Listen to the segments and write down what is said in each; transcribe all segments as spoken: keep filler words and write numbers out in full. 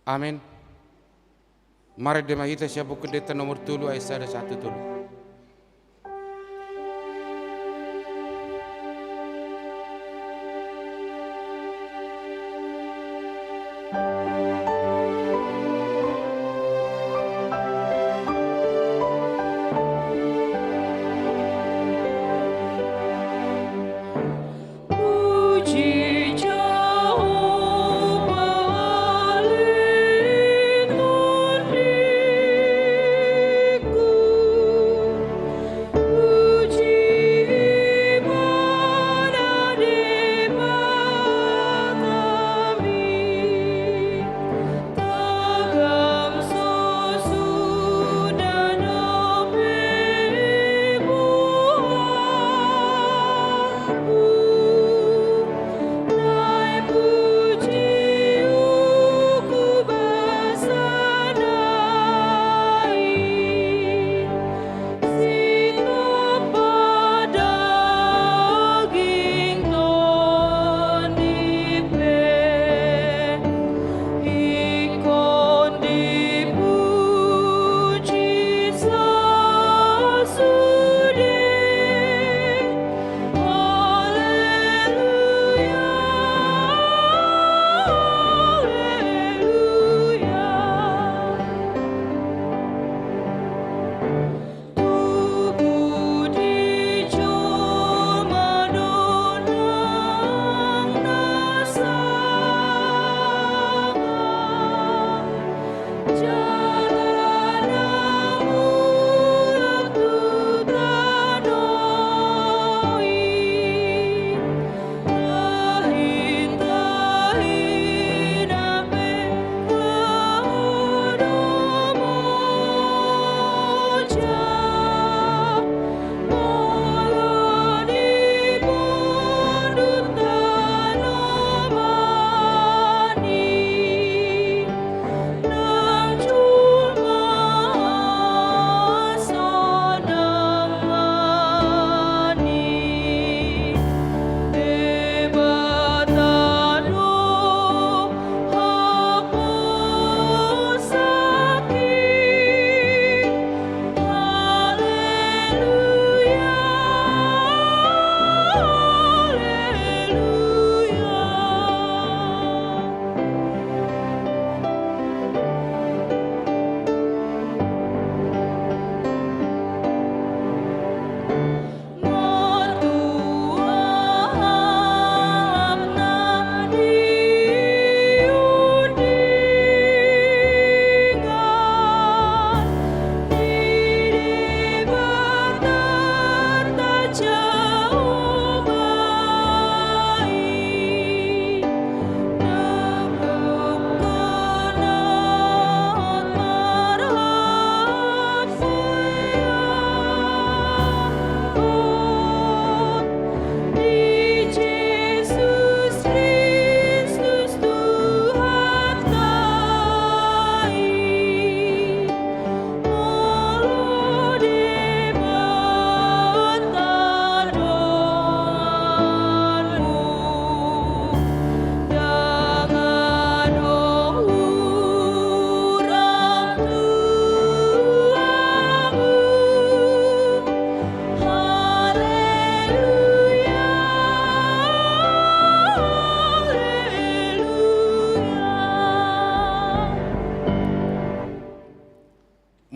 Amen. Marende ma hita sian Buku Endenta nomor tolu ayat sada sahat tu tolu.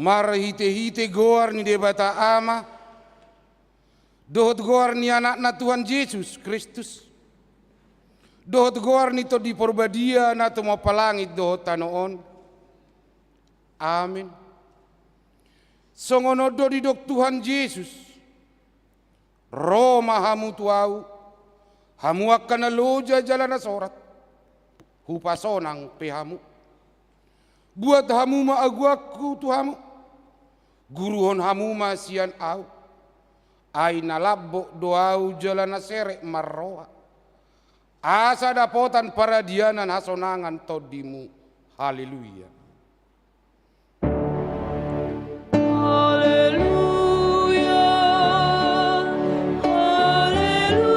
Marhitehite goar ni Debata Ama, dohot goar ni Anakna Tuhan Jesus Kristus, dohot goar ni Tondi Parbadia na tumompa langit dohot tano on. Amen. Songon on do didok Tuhan Jesus: Ro ma hamu tu Ahu, hamu angka na loja jala na sorat, hupasonang pe hamu. Buat hamu ma agoanku tu hamu, guruhon hamu ma sian Ahu. Ai na lambok do Ahu jala na serep marroha, asa dapotan paradianan hasonangan tondimu. Haleluya. Haleluya, haleluya,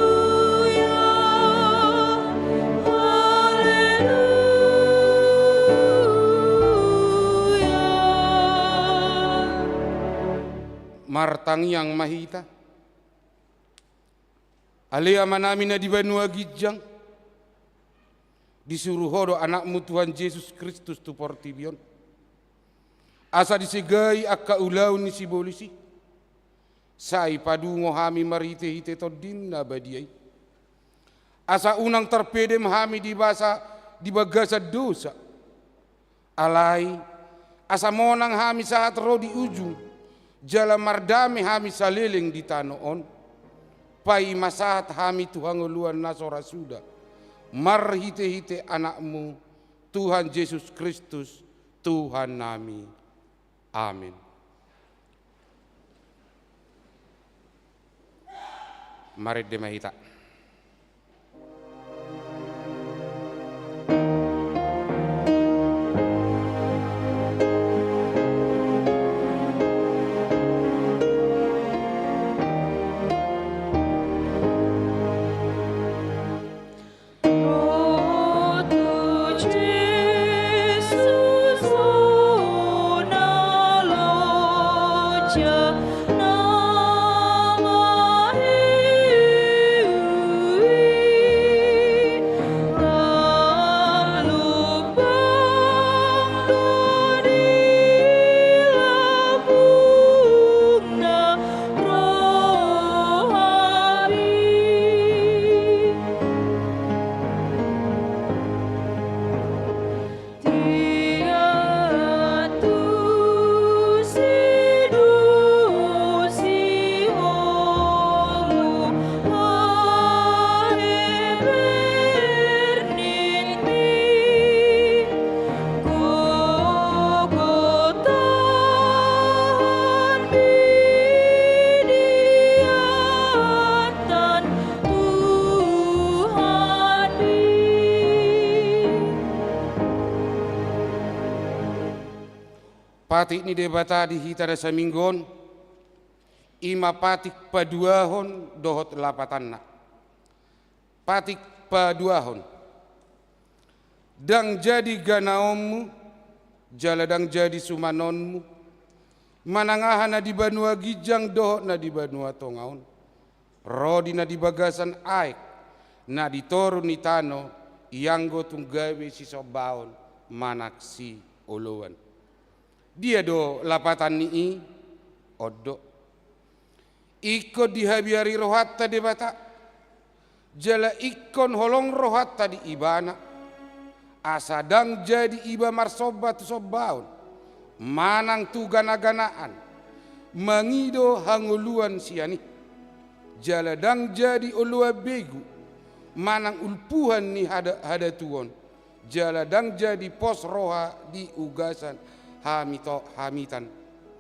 haleluya. Martangiang ma hita. Ale Amanami na di banua ginjang, disuru Ho do Anakmu Tuhan Jesus Kristus tu portibi on, asa disegai angka ulaon ni sibolis i. Sai padungo hami marhite-hite TondiM na badia i, asa unang tarpedem hami di basa, di bagasan dosa. Alai, asa monang hami sahat ro di ujung, jala mardame hami saleleng di tano on, paima sahat hami tu hangoluan na so ra suda, marhite-hite Anakmu, Tuhan Jesus Kristus, Tuhannami. Amin. Marende ma hita. Patik ni Debata di hita na saminggu on, i ma patik paduahon dohot lapatanna. Patik paduahon. Ndang jadi ganaonmu, jala ndang jadi sumanonmu, manang aha na di banua ginjang dohot na di banua tonga on, ro di na di bagasan aek, na di toru ni tano, ianggo tung gabe sisombaon manang sioloan. Dia do lapatan ni i? On do. Ingkon dihabiari rohanta Debata, jala ingkon holong rohanta di Ibana, asa ndang jadi iba marsomba tu sombaon, manang tu gana-ganaan, mangido hangoluan sian i. Jala ndang jadi oloan begu, manang ulpuhan ni hada-, hadatuon, jala ndang jadi pos roha di ugasan hamito-, hamitan.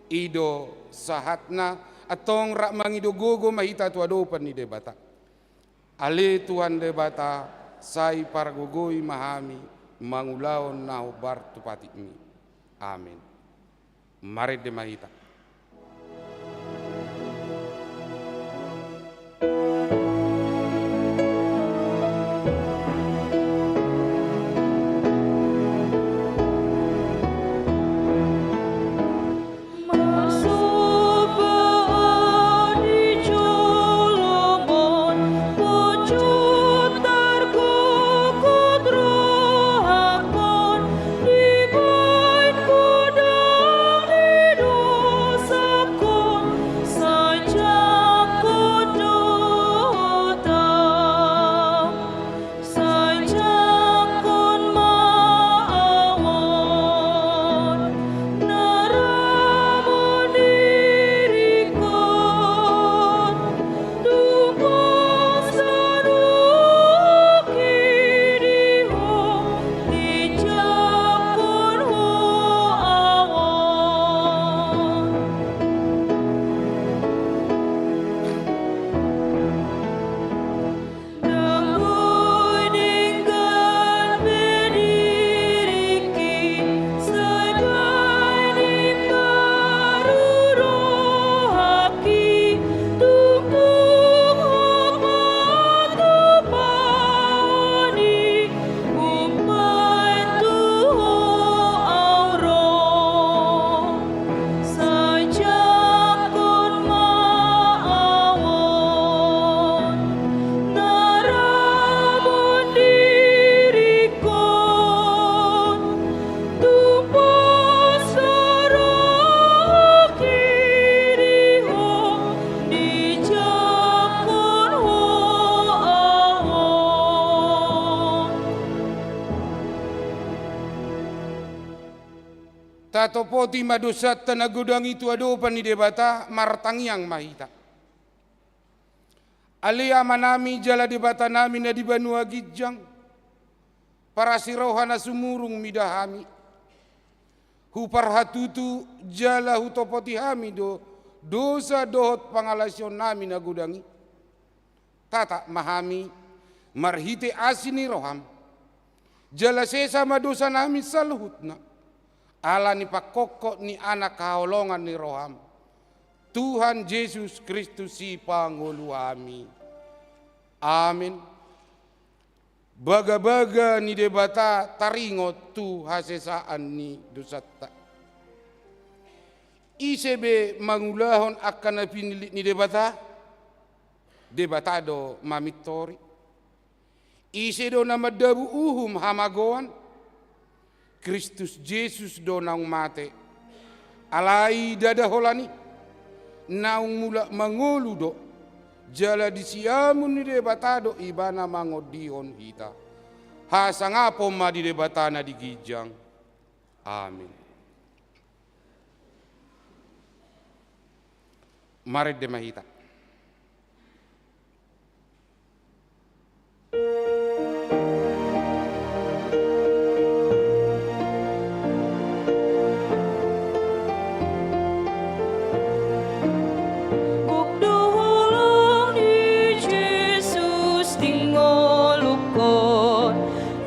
I do sahatna, antong rap mangido gogo ma hita tu adopan ni Debata. Ale Tuhan Debata, sai pargogoi ma hami mangulahon na hombar tu patikmi. Amin. Marende ma hita. Tatopoti ma dosanta na godang i tu adopan ni Debata, martangiang ma hita. Ale Amanami jala Debatanami na di banua ginjang, parasi roha na sumurung mida hami. Huparhatutu jala hutopoti hami do dosa dohot pangalaosionnami na godang i. Tatap ma hami marhite asi ni roham. Jala sesa ma dosanami saluhutna, ala ni pangkophop ni Anak haholongan ni roham, Tuhan Jesus Kristus Sipangolu hami. Amen. Bagabaga ni Debata taringot tu hasesaan ni dosanta. Ise be mangulahon angka na pinillit ni Debata? Debata do mamintori. Ise do na mandabu uhum hamagoan? Kristus Jesus do naung mate. Alai ndada holan i, naung mulak mangolu do, jala di siamun ni Debata do Ibana mangondihon hita. Hasangapon ma di Debata na di ginjang. Amen. Marende ma hita. Gok do holong ni Jesus di ngolungkon,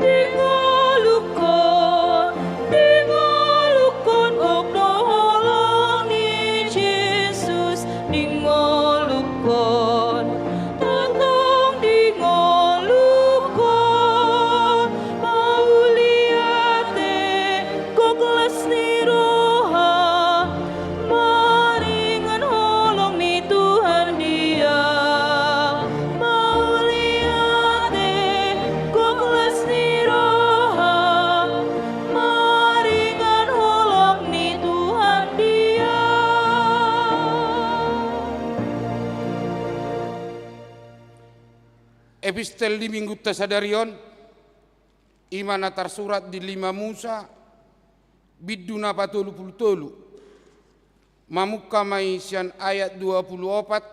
di ngolungkon, di ngolungkon, gok do holong ni Jesus di ngolungkon, tongtong di ngolungkon. Mauliate, gok las ni roha, maringan holong ni Tuhan dia. Mauliate, gok las ni roha, maringan holong ni Tuhan dia. Epistel di minggunta sadari on, i ma na tarsurat di lima Musa, bindu na patolu pulu tolu. Mamungka ma i sian ayat dua pulu opat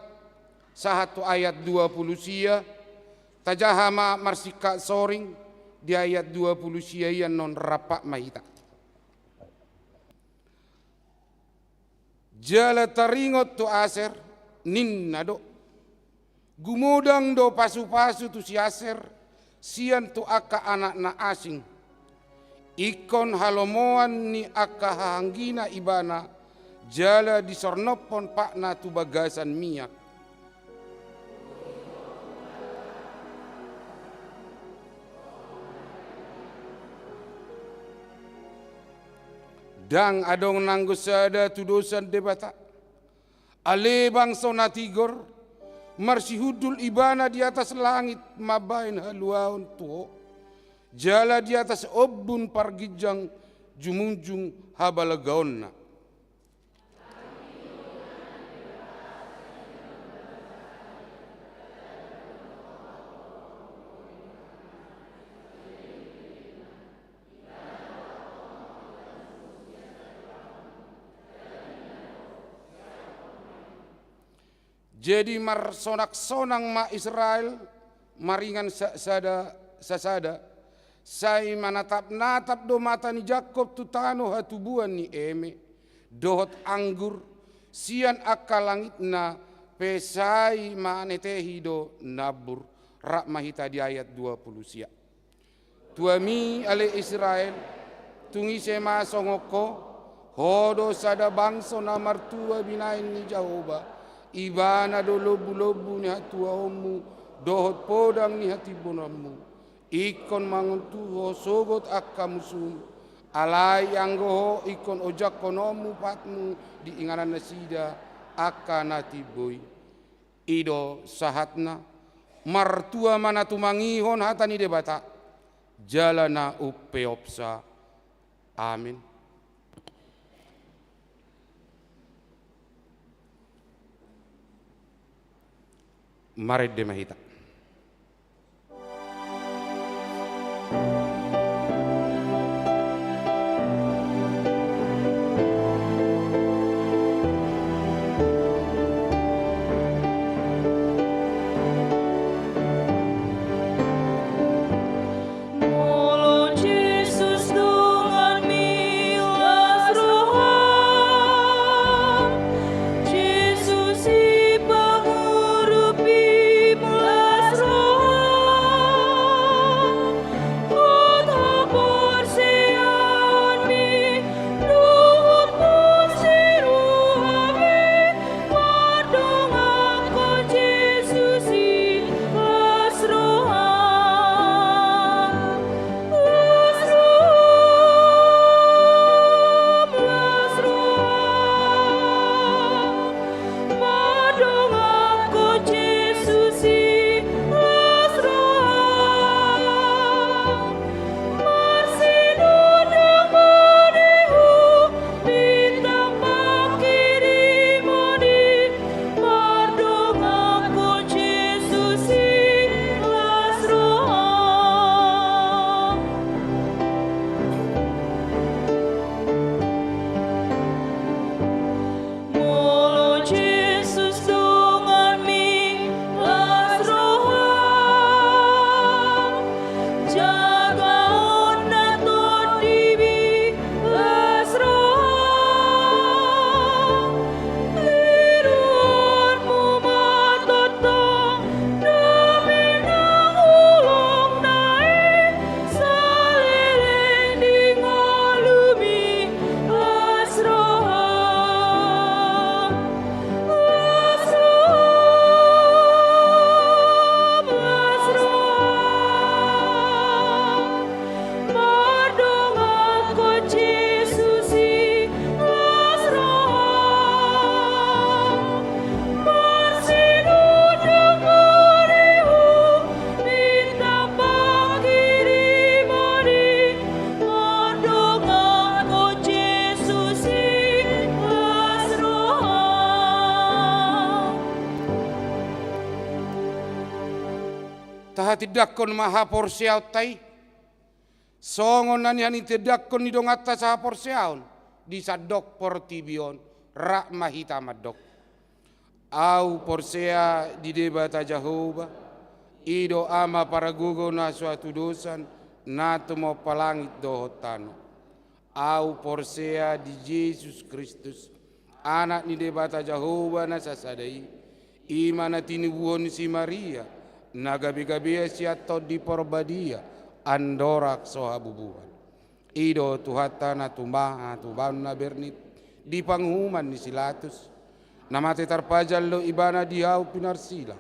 sahat tu ayat dua pulu sia. Tajaha ma marsingkat soring di ayat dua pulu sia i, annon rap ma hita. Jala taringot tu Aser, ninna do: Gumodang do pasupasu tu si Aser sian tu angka anak na asing. Ingkon halomoan ni angka hahanggina ibana, jala disornophon patna tu bagasan miak. Ndang adong nanggo sada tudosan Debata. Ale bangso na tigor, marsihundul ibana di atas langit mambahen haluaon tu ho, jala di atas ombun parginjang jumunjung habalgaonna. Jadi marsonang-sonang ma Israel, maringan sa-, sada, sasada, sai manatap-natap do mata ni Jakkob tu tano hatubuan ni eme dohot anggur, sian angka langitna pe sai manetehi do nambur. Rap ma hita di ayat dua pulu sia. Tuami ale Israel, tung ise ma songon ho? Ho do sada bangso na martua binahen ni Jahowa, ibana do lombu-lombu ni hatuaonmu dohot podang ni hatimbononmu. Ingkon mangontu ho sogot angka musum, alai anggo ho ingkon ojakkononmu patmu di inganan nasida angka na timbo i. I do sahatna. Martua ma na tumangihon hata ni Debata, jala na umpeopsa. Amin. Marende ma hita. Tindangkon ma haporseaonta i, songon na nian i tindangkon ni donganta sahaporseaon di sandok portibi on, rap ma hita mandok: Ahu porsea di Debata Jahowa, i do Ama pargogo na so hatudosan, na tumompa langit dohot tano. Ahu porsea di Jesus Kristus, Anak ni Debata Jahowa na sasada i, i ma na tinubuhon ni si Maria, na gabegabean sian Tondi Porbadia, andorang so habubuhan. I do Tuhanta na tumaha tu banon na bernit di panguhuman ni si Latus, na mate tarpajal do Ibana di hau pinarsilang,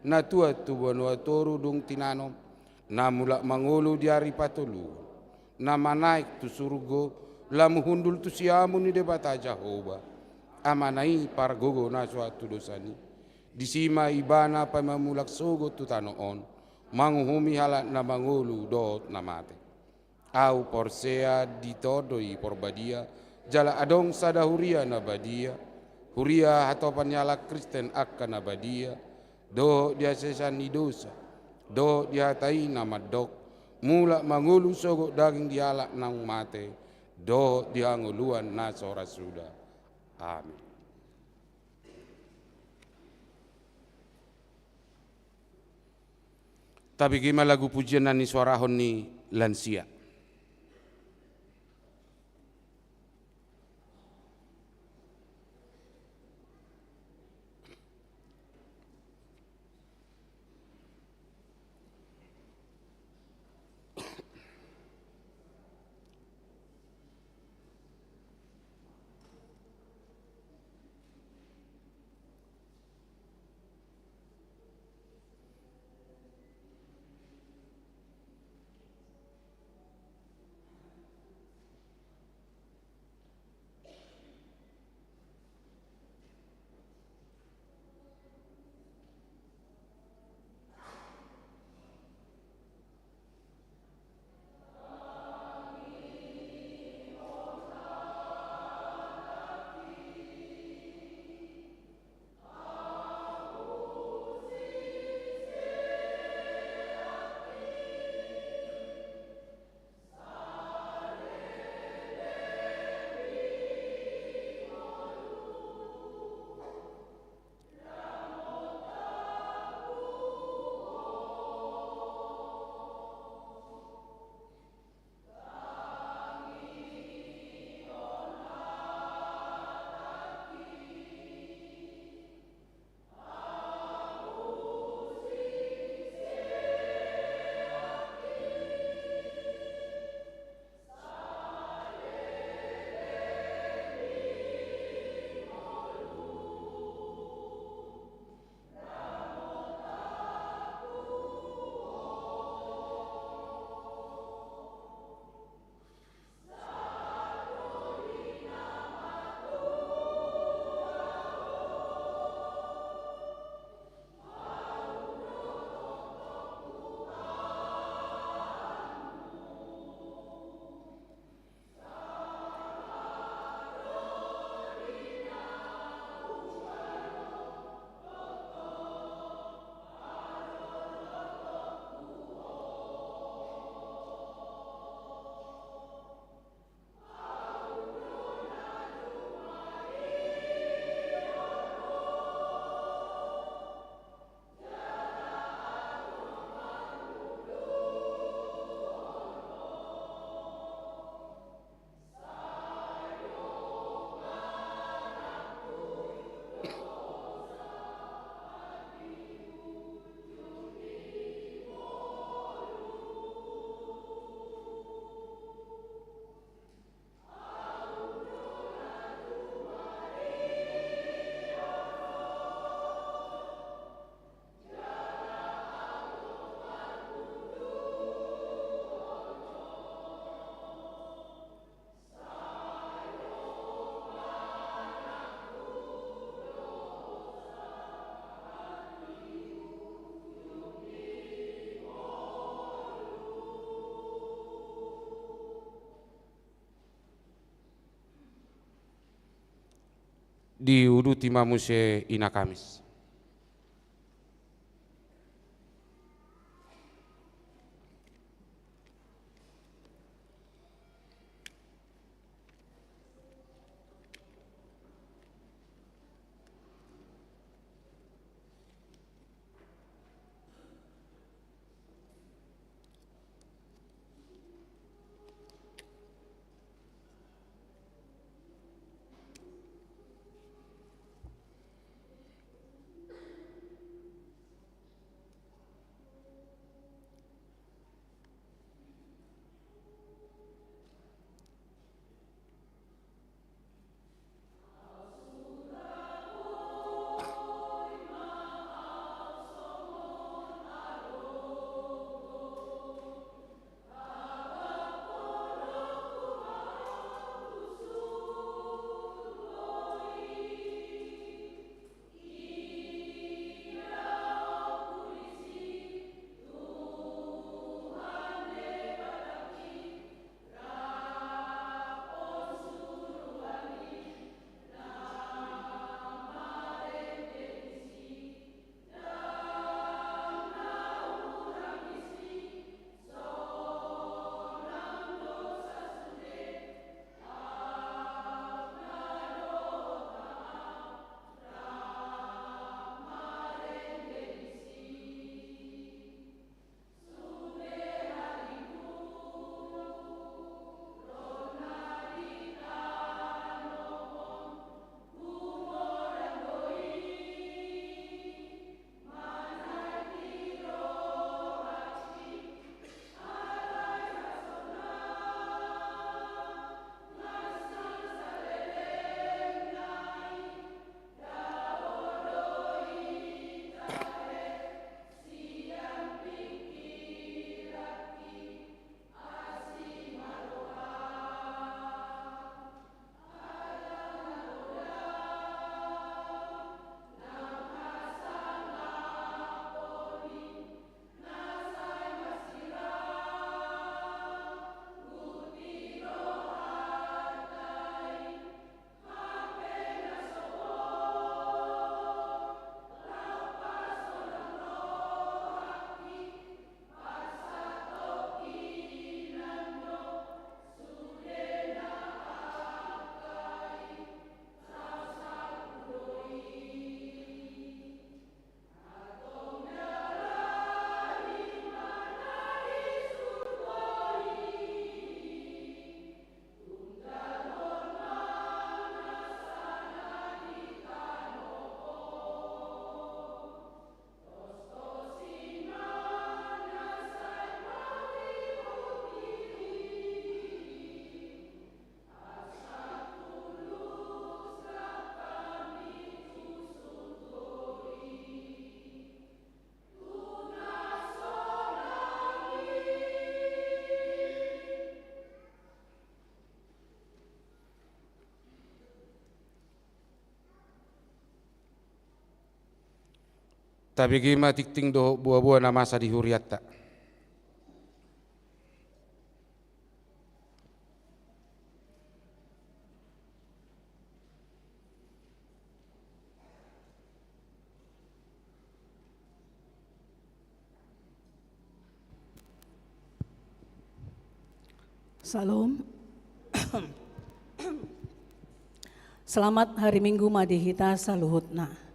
na tuat tu banua toru dung tinanom, na mulak mangolu di ari patoluhon, na manaek tu surgo, lamu hundul tu siamun ni Debata Jahowa, Amana i pargogo na so hatudosan i. Disi ma Ibana paima mulak sogot tu tano on, manguhumi halak na mangolu dohot na mate. Ahu porsea di Tondi Porbadia, jala adong sada huria na badia, huria hatopan ni halak Kristen angka na badia, dohot di haseasan ni dosa, dohot di hata i na mandok, mulak mangolu sogot daging di halak naung mate, dohot di hangoluan na so ra suda. Amin. Tabege ma lagu pujian na nisuarahon ni lansia. Diuduti ma muse Ina Kamis. Tabege ma tingting dohot boaboa na masa di hurianta. Salom. Selamat hari Minggu ma di hita saluhutna.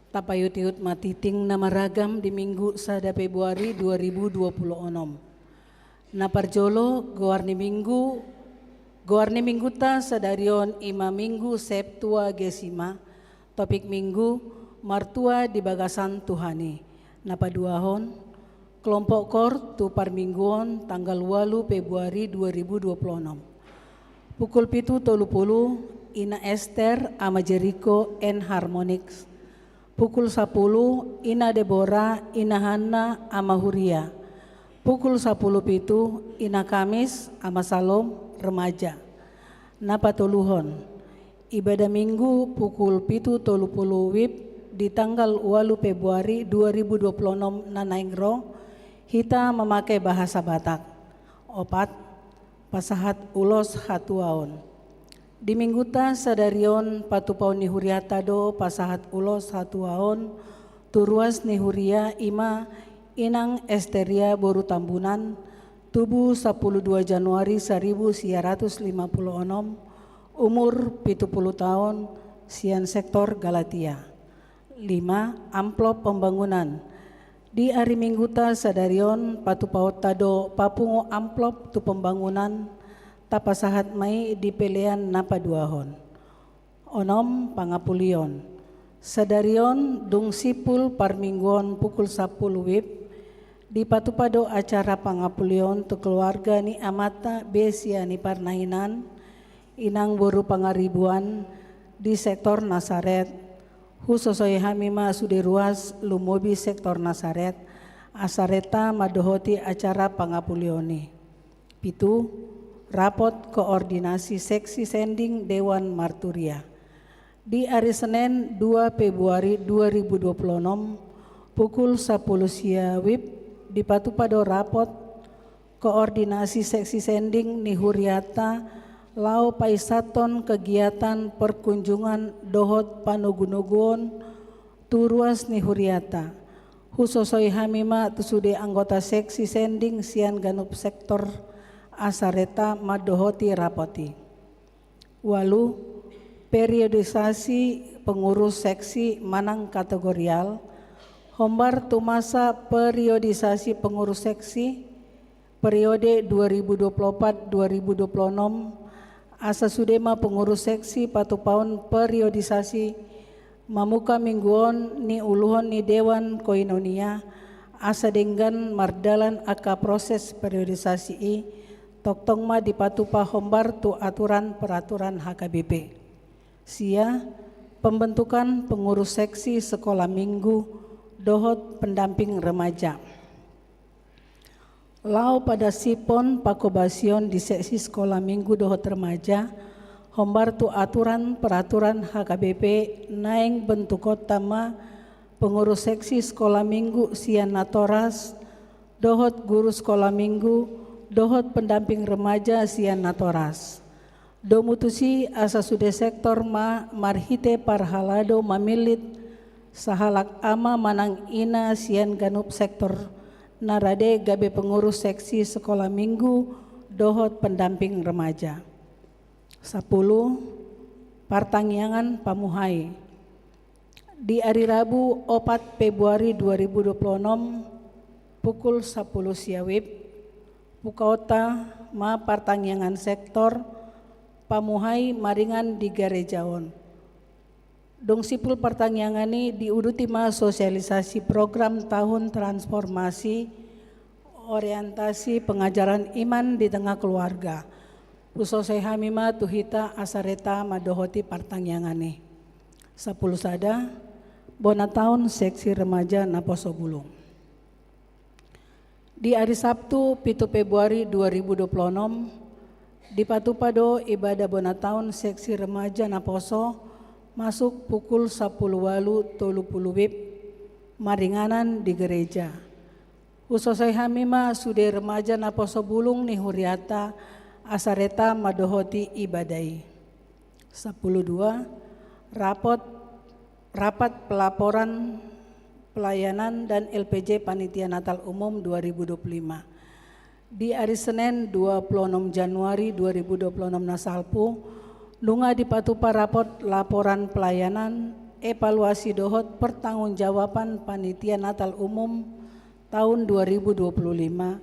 Tapaihutihut ma tingting na maragam di Minggu sada Februari dua ribu dua puluh onom. Na parjolo, goar ni Minggu, goar ni Mingguta sadari on i ma Minggu Septuagesima, topik Minggu, martua di bagasan Tuhan i. Na paduahon, kelompok koor tu parmingguon tanggal ualu Februari dua ribu dua puluh onom. Pukul pitu tolu pulu, Ina Ester, Ama Jeriko, and Harmonics. Pukul sapulu, Ina Debora, Ina Hanna, Ama Huria. Pukul sapulu pitu, Ina Kamis, Ama Salom, remaja. Na patoluhon, ibadah Minggu pukul pitu tolu pulu WIB di tanggal ualu Februari dua ribu dua puluh onom na naeng ro, hita mamake bahasa Batak. Opat, pasahat ulos hatuaon. Di Mingguta sadari on patupaon ni huriata do pasahat ulos hatuaon tu ruas ni huria, i ma Inang Esteria boru Tambunan, tubu sapulu dua Januari saribu sia ratus lima pulu onom, umur pitu pulu taon, sian sektor Galatia. Lima, amplop pembangunan. Di ari Mingguta sadari on patupaonta do papungu amplop tu pembangunan, tapasahat ma i di pelean na paduahon. Onom, pangapulion. Sadari on dung simpul parmingguon pukul sapulu WIB, dipatupa do acara pangapulion tu keluarga ni amanta Besia ni Parnahinan, Inang boru Pangaribuan, di sektor Nasaret. Husosoi hami ma sude ruas lumobi sektor Nasaret, asa renta mandohoti acara pangapulion i. Pitu, rapot koordinasi seksi sending Dewan Marturia. Di ari Senen dua Februari dua ribu dua puluh onom, pukul sapulu sia WIB, dipatupa do rapot koordinasi seksi sending ni huriata laho paissathon kegiatan perkunjungan dohot panogunoguon tu ruas ni huriata. Husosoi hami ma tu sude anggota seksi sending sian ganup sektor asa renta mandohoti rapot i. Ualu, periodisasi pengurus seksi manang kategorial. Hombar tu masa periodisasi pengurus seksi periode dua ribu dua puluh opat dua ribu dua puluh onom, asa sude ma pengurus seksi patupaon periodisasi mamuka mingguon niuluhon ni Dewan Koinonia, asa denggan mardalan angka proses periodisasi i, tongtong ma dipatupa hombar tu aturan peraturan H K B P. Sia, pembentukan pengurus seksi sekolah minggu dohot pendamping remaja. Laho padansiphon panghobasion di seksi sekolah minggu dohot remaja, hombar tu aturan peraturan H K B P, naeng bentukonta ma pengurus seksi sekolah minggu sian natoras, dohot guru sekolah minggu, dohot pendamping remaja sian natoras. Domu tusi asa sude sektor ma marhite parhalado mamillit sahalak ama manang ina sian ganup sektor na rade gabe pengurus seksi sekolah minggu dohot pendamping remaja. Sapulu, partangiangan pamuhai. Di ari Rabu opat Februari dua ribu dua puluh onom, pukul sapulu sia WIB, bukaonta ma partangiangan sektor pamuhai maringan di gareja on. Dung simpul partangiangan i diuduti ma sosialisasi program tahun transformasi orientasi pengajaran iman di tengah keluarga. Husosoi hami ma tu hita asa renta mandohoti partangiangan i. Sapulu sada, bona taon seksi remaja Naposo Bulung. Di ari Sabtu pitu Februari dua ribu dua puluh onom, dipatupa do ibadah bona taon seksi remaja Naposo masuk pukul sapulu ualu tolu pulu WIB. Maringanan di gereja. Husosoi hami ma sude remaja naposo bulung ni huriata, asa reta mandohoti ibadah i. Sampulu dua, rapot, rapat pelaporan pelayanan dan L P J Panitia Natal Umum dua ribu dua puluh lima. Di ari Senen dua puluh enam Januari dua ribu dua puluh enam na salpu, nunga dipatupa rapot laporan pelayanan, evaluasi dohot pertanggungjawaban Panitia Natal Umum taon dua ribu dua puluh lima,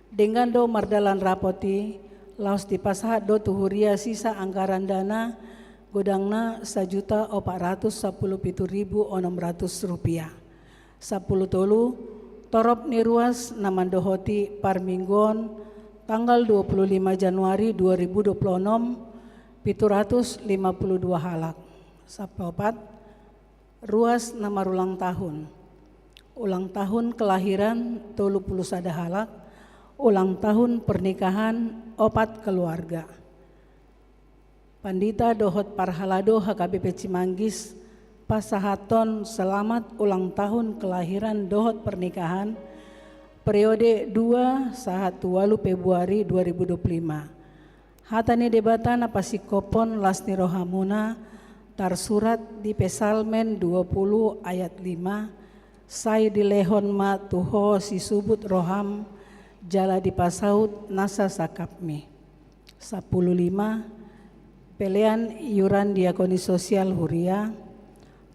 denggan do mardalan rapot i, laos dipasahat do tu huria sisa anggaran dana, godangna sajuta opat ratus sampulu pitu ribu onom ratus rupiah. Sampulu tolu, torop ni ruas na mandohoti parmingguon tanggal dua puluh lima Januari dua ribu dua puluh enam, pitu ratus lima puluh dua halak. Sampulu opat, ruas na marulang tahun. Ulang tahun kelahiran tolu puluh sada halak, ulang tahun pernikahan opat keluarga. Pandita dohot parhalado H K B P Cimanggis pasahathon selamat ulang tahun kelahiran dohot pernikahan, periode dua sahat tu ualu Februari dua ribu dua puluh lima. Hata ni Debata na pasingkophon las ni rohamuna tarsurat di Psalmen dua puluh ayat lima, sai dilehon ma tu ho sisubut roham, jala dipasaut nasa sangkapmi. Sampulu lima, pelean iuran diakoni sosial huria.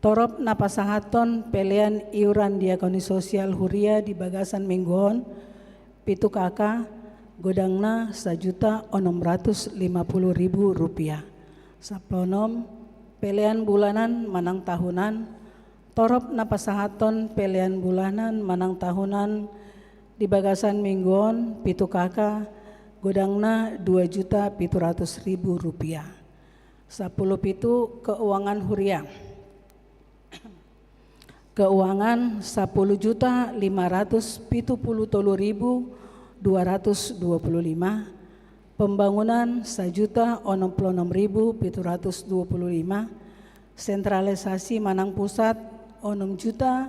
Torop na pasahathon pelean iuran diakoni sosial huria di bagasan minggu on, pitu K K, godangna sajuta onom ratus lima puluh ribu rupiah. Sampulu onom, pelean bulanan manang tahunan, torop na pasahathon pelean bulanan manang tahunan di bagasan minggu on, pitu K K, godangna dua juta pitu ratus ribu rupiah. Sampulu pitu, keuangan huria. Keuangan sampulu juta lima ratus pitu pulu tolu ribu dua ratus dua pulu lima, pembangunan sajuta onom pulu onom ribu pitu ratus dua pulu lima, sentralisasi manang pusat onom juta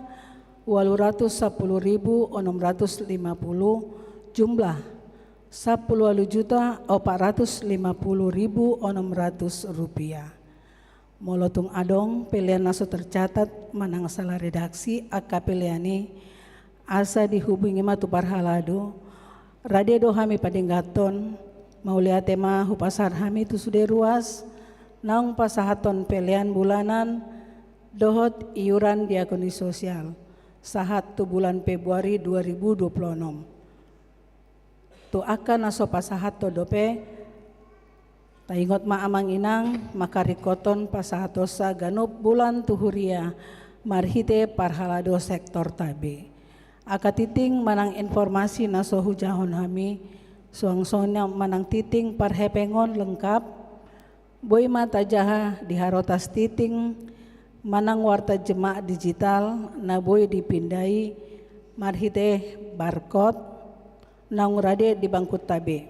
ualu ratus sampulu ribu onom ratus lima pulu, jumlah sampulu ualu juta opat ratus lima pulu ribu onom ratus rupiah. Molo tung adong pelean na so tercatat manang salah redaksi angka pelean i, asa dihubungi ma tu parhalado. Rade do hami padengganhon, mauliate ma hupasahat hami tu sude ruas naung pasahathon pelean bulanan dohot iuran diakoni sosial sahat tu bulan Februari dua ribu dua puluh onom. Tu angka na so pasahathon dope, taingot ma amang inang, mangkaringkothon pasahatonsa ganup bulan tu huria marhite parhalado sektorta be. Angka tingting manang informasi na so hujahahon hami, suang songon i manang tingting parhepengon lengkap, boi ma tajaha di harotas tingting manang warta jemaat digital na boi dipinda i marhite barcode naung rade di bangkunta be.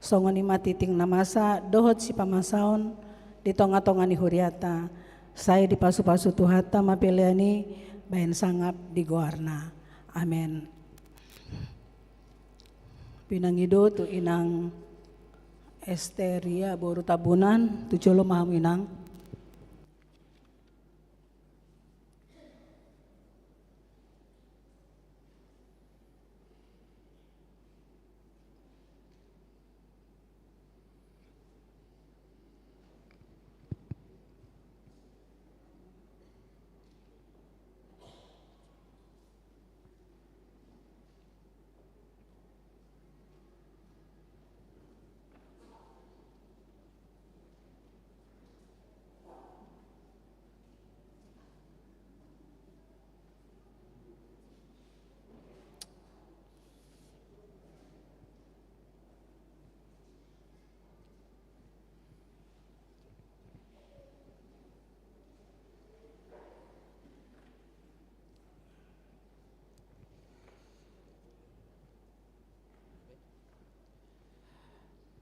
Songon i ma tingting na masa dohot sipamasaon di tongatonga ni huriata, sai dipasupasu Tuhanta ma pelean i bahen sangap di goarna. Amen. Pinangido tu inang Esteria boru Tambunan, tu jolo ma hamu inang.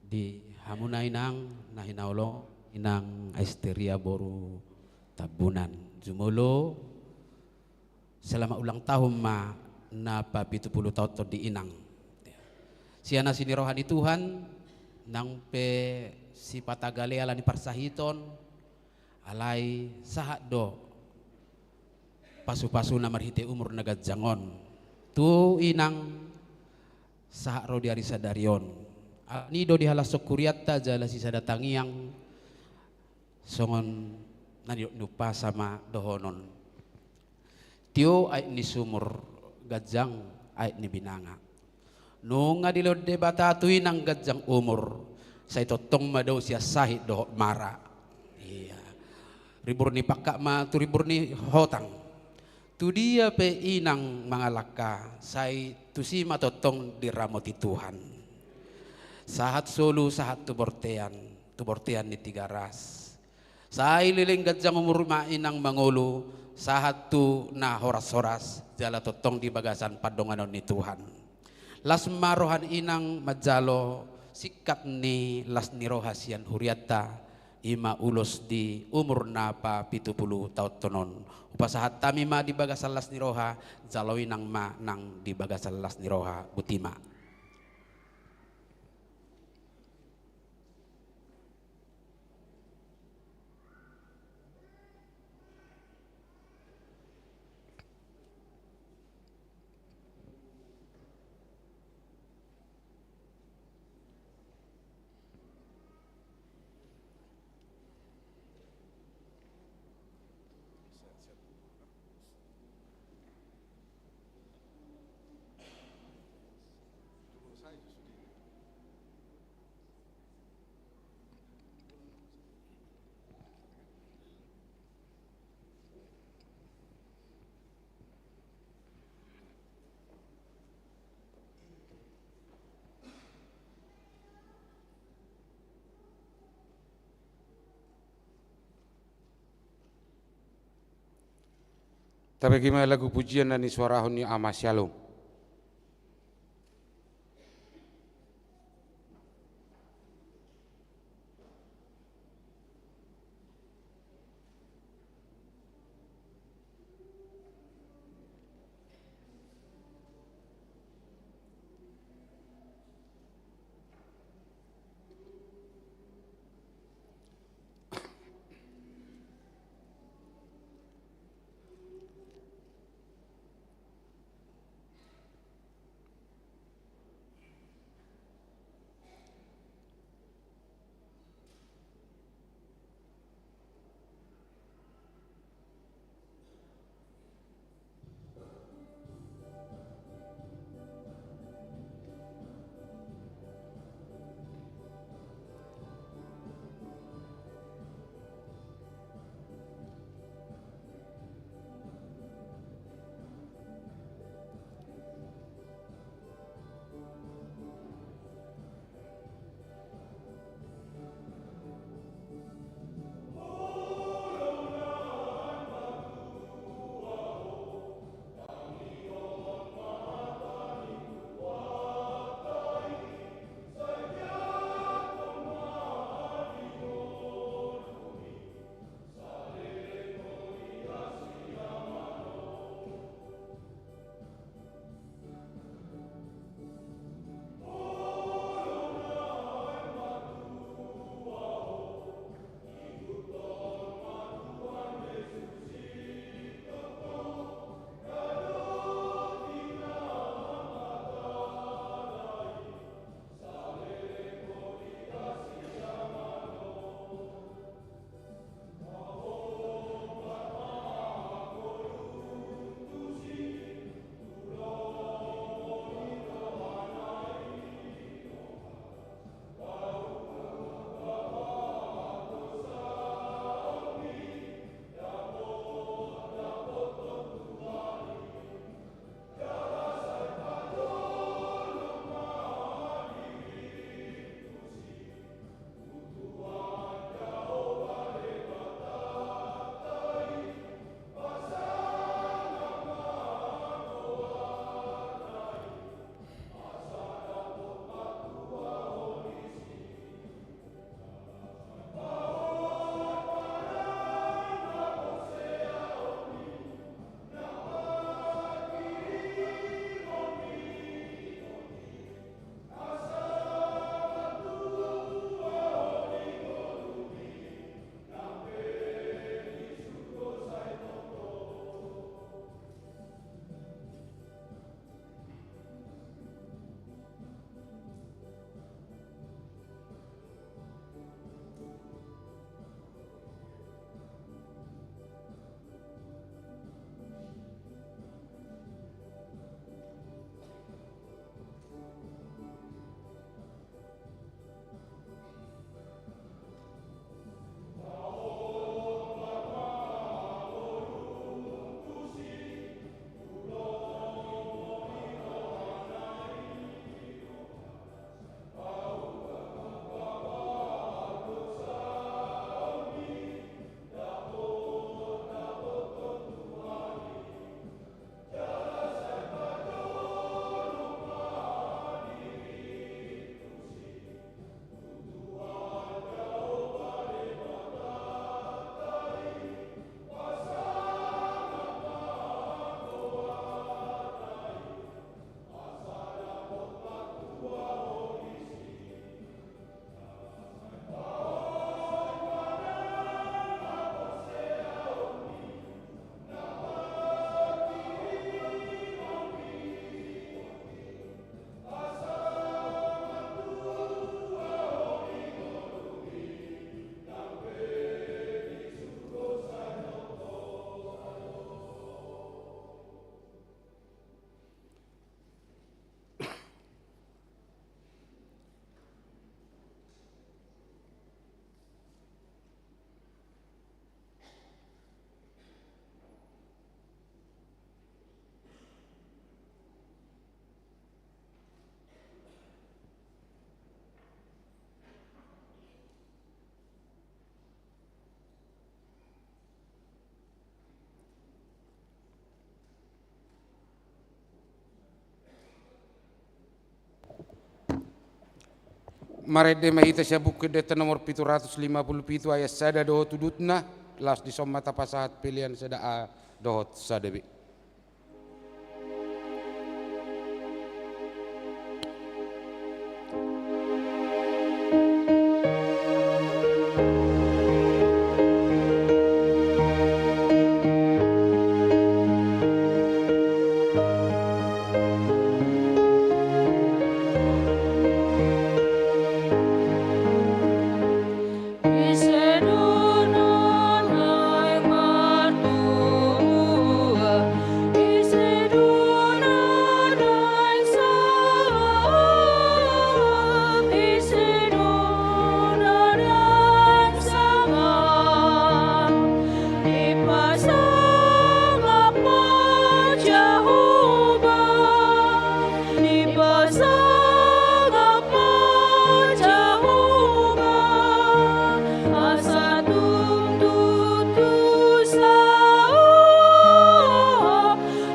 Di hamuna inang na hinaholongan, inang Asteria boru Tambunan. Jumolo, Selamat ulang tahun ma na papitu pulu taon di inang. Sian asi ni roha ni Tuhan, nang pe sipata gale ala ni parsahiton, alai sahat do pasu-pasuna marhite umur na ganjang on tu inang, sahat ro di ari sadari on. Alani do dihalashon hurianta jala sisada tangiang, songon na nidok ni umpasa ma dohonon. Tio aek ni sumur, ganjang aek ni binanga. Nunga dilehon Debata tu inang ganjang umur, sai tongtong ma dao sian sahit dohot mara. Ia. Ribur ni pangkak ma tu ribur ni hotang. Tu dia pe inang mangalangka, sai tusi ma tongtong diramoti Tuhan. Sahat solu, sahat tu bortean, tu bortean ni Tigaras. Sai leleng ganjang umur ma inang mangolu, sahat tu na horas-horas, jala tongtong di bagasan pandonganon ni Tuhan. Las ma roha ni inang manjalo singkat ni las ni roha sian hurianta, i ma ulos di umur na papitu pulu taon on. Hupasahat hami ma di bagasan las ni roha, jalo inang ma nang di bagasan las ni roha, botima. Tabege ma lagu pujian na nisuarahon ni Ama Syalom. Marende ma hita sian Buku Endenta nomor pitu ratus lima pulu pitu ayat sada dohot udutna, laos dison ma tapasahat pelean sada A dohot sada B. Dipasangap ma Jahowa, dipasangap ma Jahowa, asa tung tutu sangap,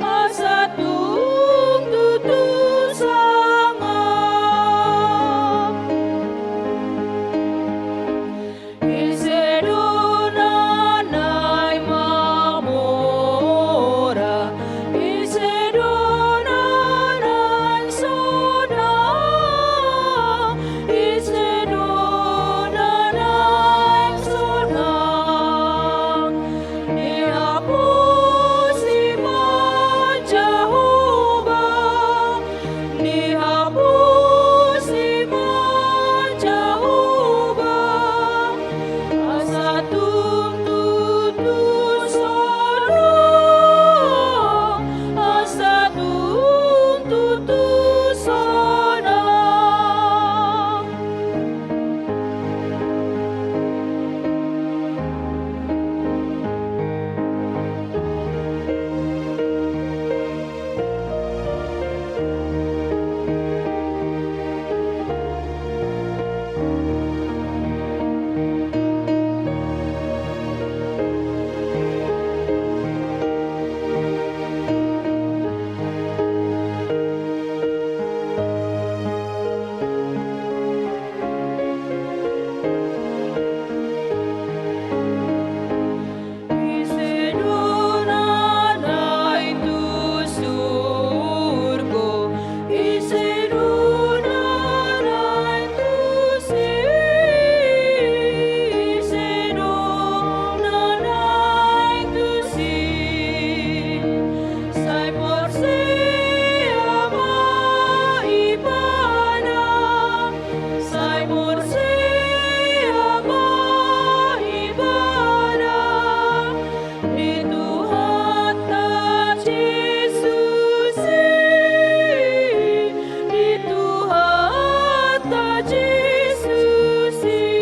asa tung tutu sangap. Ise do na naeng mamora, ise do na naeng sonang, ise do na naeng sonang. Dihapusi ma Jahowa, dihapusi ma Jahowa, asa tung tutu sonang, asa tung tutu sonang. Ise do na naeng tu surgo, ise do na naeng tusi, ise do na naeng tusi. Sai porsea ma ibana, sai porsea ma ibana di Tuhanta Jesus i, di Tuhanta Jesus i.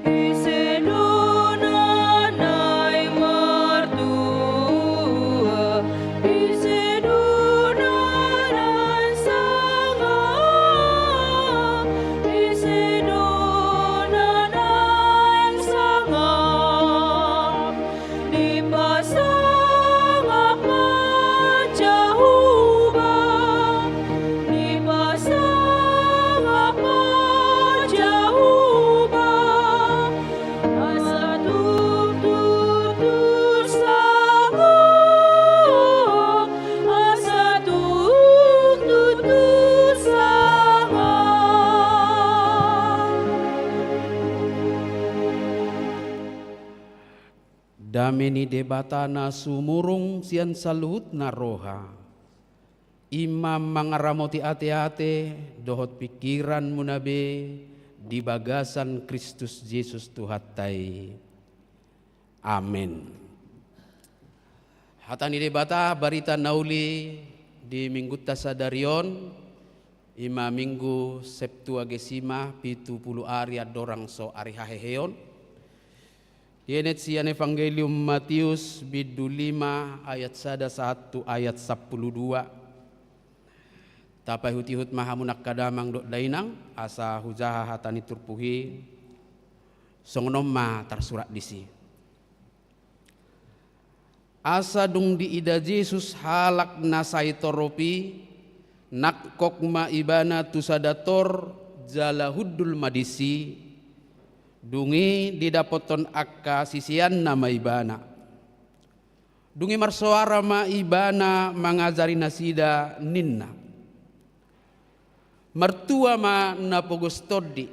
Ise do na naeng martua, ise do na naeng sangap, ise do na naeng sangap. Dipasangap ma Jahowa, dipasangap ma Jahowa, asa tung tutu sangap, asa tung tutu sangap. Dame ni Debata na sumurung sian saluhutna roha, i ma mangaramoti ateate dohot pingkiranmuna be di bagasan Kristus Jesus Tuhanta i. Amen. Hata ni Debata, barita na uli di Minggunta sadari on, i ma Minggu Septuagesima, pitu pulu ari andorang so ari haheheon. Dienet sian Evangelium Matius, bindu lima, ayat sada sahat tu ayat sampulu dua. Tapaihut-ihut ma hamu angka damang dohot dainang, asa hujaha hata ni turpuk i, songon on ma tarsurat disi. Asa dung diida Jesus halak na sai torop i, Nangkok ma ibana tu sada tor jala hundul ma disi, dung i didapothon angka siseanna ma ibana. Dung i marsoara ma ibana mangajari nasida, ninna: Martua ma na pogos tondi,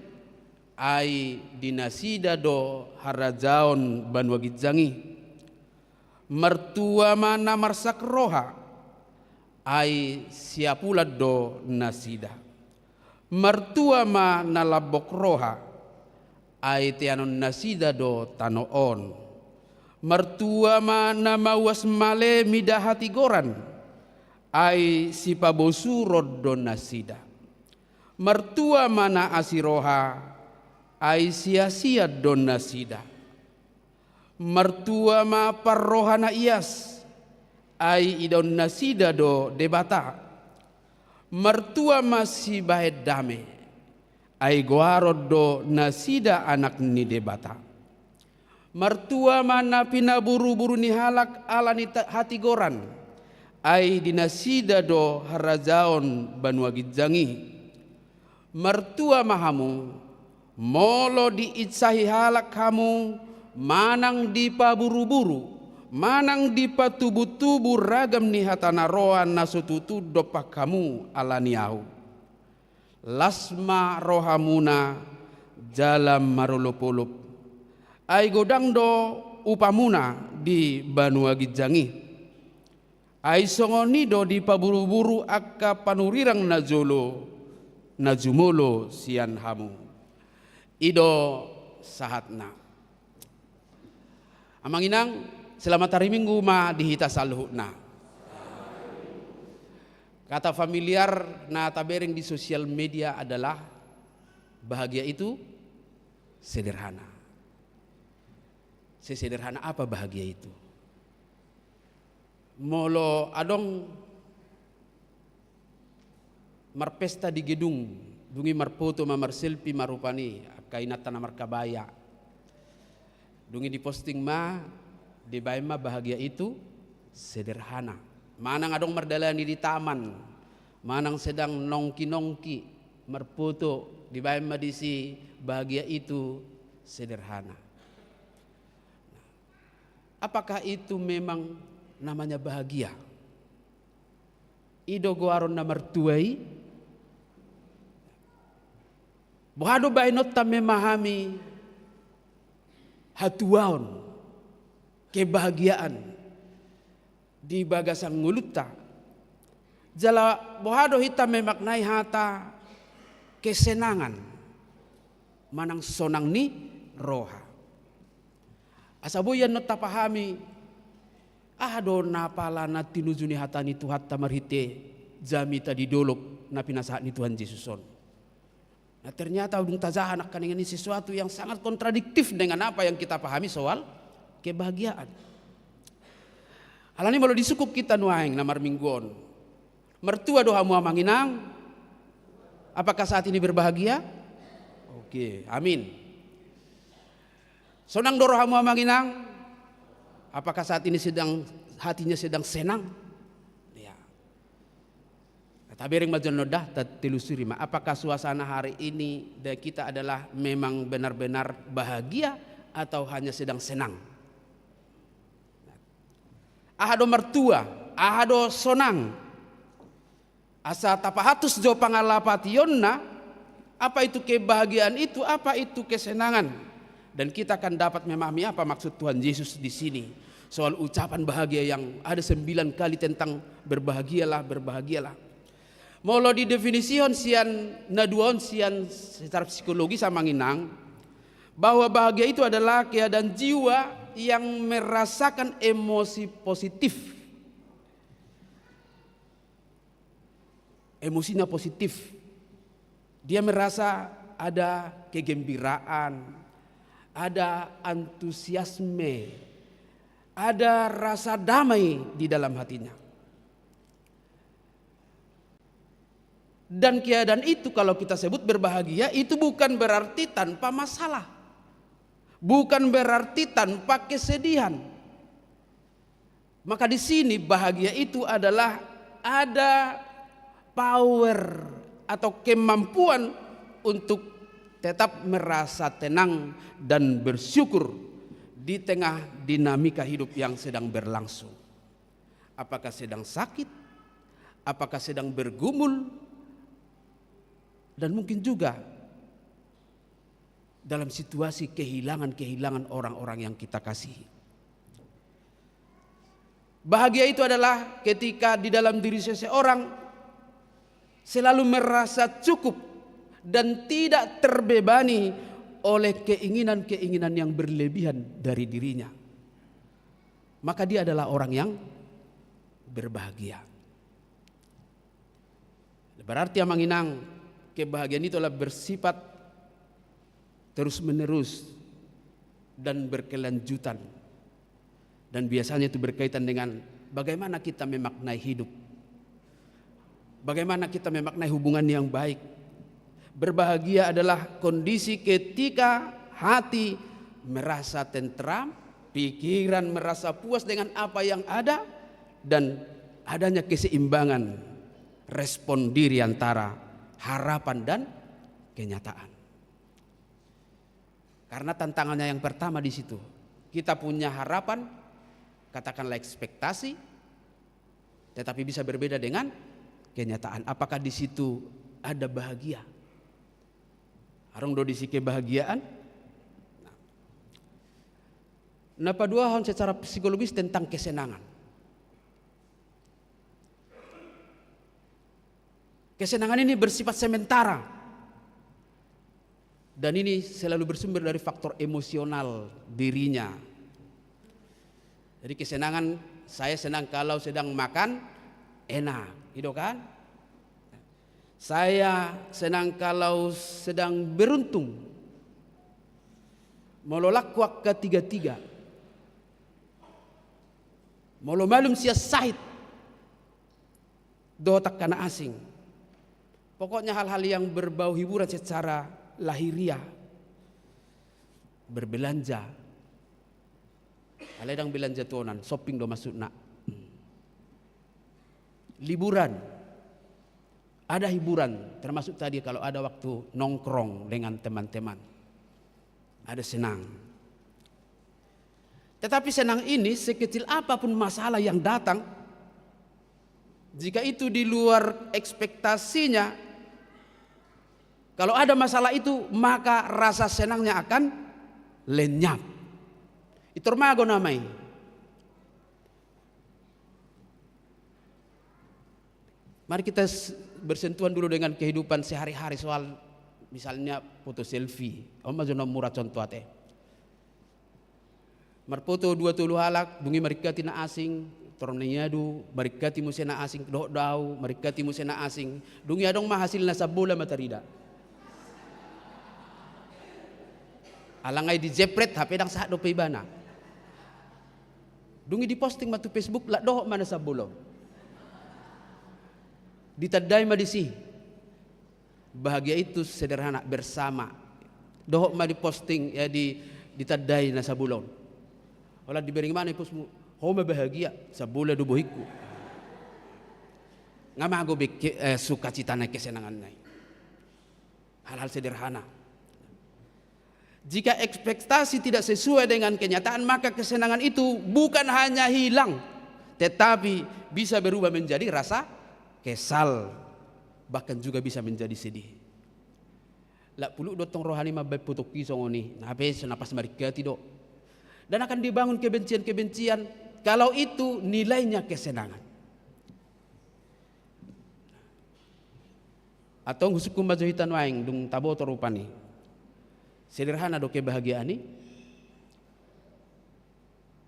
ai di nasida do harajaon banua ginjang i. Martua ma na marsak roha, ai siapulan do nasida. Martua ma na lambok roha, ai teanon nasida do tano on. Martua ma na mauas male mida hatigoran, ai sipabosuron do nasida. Martua ma na asi roha, ai siasian do nasida. Martua ma parroha na ias, ai idaon nasida do Debata. Martua ma sibahen dame, ai goaron do nasida anak ni Debata. Martua ma na pinaburuburu ni halak ala ni ta-, hatigoran, ai di nasida do harajaon banua ginjang i. Martua ma hamu, molo diinsahi halak hamu, manang dipaburuburu, manang dipatubutubu ragam ni hata na roa na so tutu dompak hamu ala ni ahu. Las ma rohamuna jala marolopolop, ai godang do upamuna di banua ginjang i. Ai songon i do dipaburuburu angka panurirang najolo na jumolo sian hamu. I do sahatna. Amang inang, selamat hari Minggu ma di hita saluhutna. Kata familiar na tabereng di sosial media adalah bahagia itu sederhana. Sesederhana apa bahagia itu? Molo adong marpesta di gedung, dung i marpoto ma, marselfie ma rupani angka inanta na markabaya. Dung i diposting ma, dibaen ma bahagia itu sederhana. Manang adong mardalani di taman, manang sedang nongki-nongki, marpoto, dibaen ma disi bahagia itu sederhana. Nah, apakah itu memang namanya bahagia? I do goaron na martua i? Boha do baenonta memahami hatuaon, kebahagiaan di bagasan ngolunta? Jala boha do hita memaknai hata kesenangan manang sonang ni roha? Asa boi annon tapahami, aha do na pala na tinuju ni hata ni Tuhanta marhite jamita di dolok na pinasahat ni Tuhan Jesus on. Nah, ternyata dung tajaha nangkaningan i sesuatu yang sangat kontradiktif dengan apa yang kita pahami soal kebahagiaan. Alani molo disungkun hita nuaeng na marminggu on, martua do hamu amang inang? Apakah saat ini berbahagia? Oke, amin. Sonang do rohamu amang inang? Apakah saat ini sedang, hatinya sedang senang? Ya. Tabereng ma jolo da, ta-, telusuri ma. Apakah suasana hari ini dan kita adalah memang benar-benar bahagia atau hanya sedang senang? Aha do martua, aha do sonang? Asa tapahatus jo pangalapationna, apa itu kebahagiaan itu, apa itu kesenangan. Dan kita akan dapat memahami apa maksud Tuhan Yesus di sini. Soal ucapan bahagia yang ada sembilan kali tentang berbahagialah, berbahagialah. Molo didefinisihon sian na dua on sian secara psikologis amang inang, bahwa bahagia itu adalah keadaan jiwa yang merasakan emosi positif. Emosinya positif. Dia merasa ada kegembiraan, ada antusiasme, ada rasa damai di dalam hatinya. Dan keadaan itu kalau kita sebut berbahagia, itu bukan berarti tanpa masalah. Bukan berarti tanpa kesedihan. Maka di sini bahagia itu adalah ada power atau kemampuan untuk tetap merasa tenang dan bersyukur di tengah dinamika hidup yang sedang berlangsung. Apakah sedang sakit? Apakah sedang bergumul? Dan mungkin juga dalam situasi kehilangan-kehilangan orang-orang yang kita kasihi. Bahagia itu adalah ketika di dalam diri seseorang selalu merasa cukup dan tidak terbebani oleh keinginan-keinginan yang berlebihan dari dirinya. Maka dia adalah orang yang berbahagia. Berarti, Amang Inang, kebahagiaan itu adalah bersifat terus-menerus dan berkelanjutan. Dan biasanya itu berkaitan dengan bagaimana kita memaknai hidup. Bagaimana kita memaknai hubungan yang baik. Berbahagia adalah kondisi ketika hati merasa tentram, pikiran merasa puas dengan apa yang ada, dan adanya keseimbangan respon diri antara harapan dan kenyataan. Karena tantangannya yang pertama di situ. Kita punya harapan, katakanlah ekspektasi, tetapi bisa berbeda dengan kenyataan. Apakah di situ ada bahagia? Adong do disi kebahagiaan? Nah. Na paduahon secara psikologis tentang kesenangan. Kesenangan ini bersifat sementara. Dan ini selalu bersumber dari faktor emosional dirinya. Jadi kesenangan, saya senang kalau sedang makan, enak, gitu kan? Saya senang kalau sedang beruntung. Molo laku angka tiga-tiga. Molo malum sian sahit. Dohot angka na asing. Pokoknya hal-hal yang berbau hiburan secara lahiriah. Berbelanja. Alai ndang belanja tuhonan, shopping do maksudna. Liburan. Ada hiburan, termasuk tadi kalau ada waktu nongkrong dengan teman-teman. Ada senang. Tetapi senang ini sekecil apapun masalah yang datang, jika itu di luar ekspektasinya, kalau ada masalah itu, maka rasa senangnya akan lenyap. Itor mago namai. Mari kita s-, bersentuhan dulu dengan kehidupan sehari-hari soal misalnya foto selfie. On ma jolo na mura contoh ate. Marfoto dua tolu halak, dung i maringkati na asing, tor na iadu, maringkati muse na asing, dohot do au, maringkati muse na asing, dung i adong ma hasilna sambola ma tarida. Alai dijepret, hape ndang sahat dope ibana. Dung i diposting ma tu Facebook, lak dohot ma na sambola on. Ditandai ma disi. Bahagia itu sederhana, bersama. Dohot ma diposting, ya, di, ditandai na sambola on. Holan dibereng ma na i-postmu, ho ma bahagia, sambola do bohingku. Nga mago be ke-, eh, sukacitana, kesenanganna i. Hal-hal sederhana. Jika ekspektasi tidak sesuai dengan kenyataan, maka kesenangan itu bukan hanya hilang, tetapi bisa berubah menjadi rasa kesal, bahkan juga bisa menjadi sedih. Lak puluk do tong rohana i mambaen foto i songon i, na pe so na pas maringkati do. Dan akan dibangun kebencian-kebencian, kalau itu nilainya kesenangan. Antong husungkun ma jo hita nuaeng, dung taboto rupani. Sederhana do kebahagiaan i.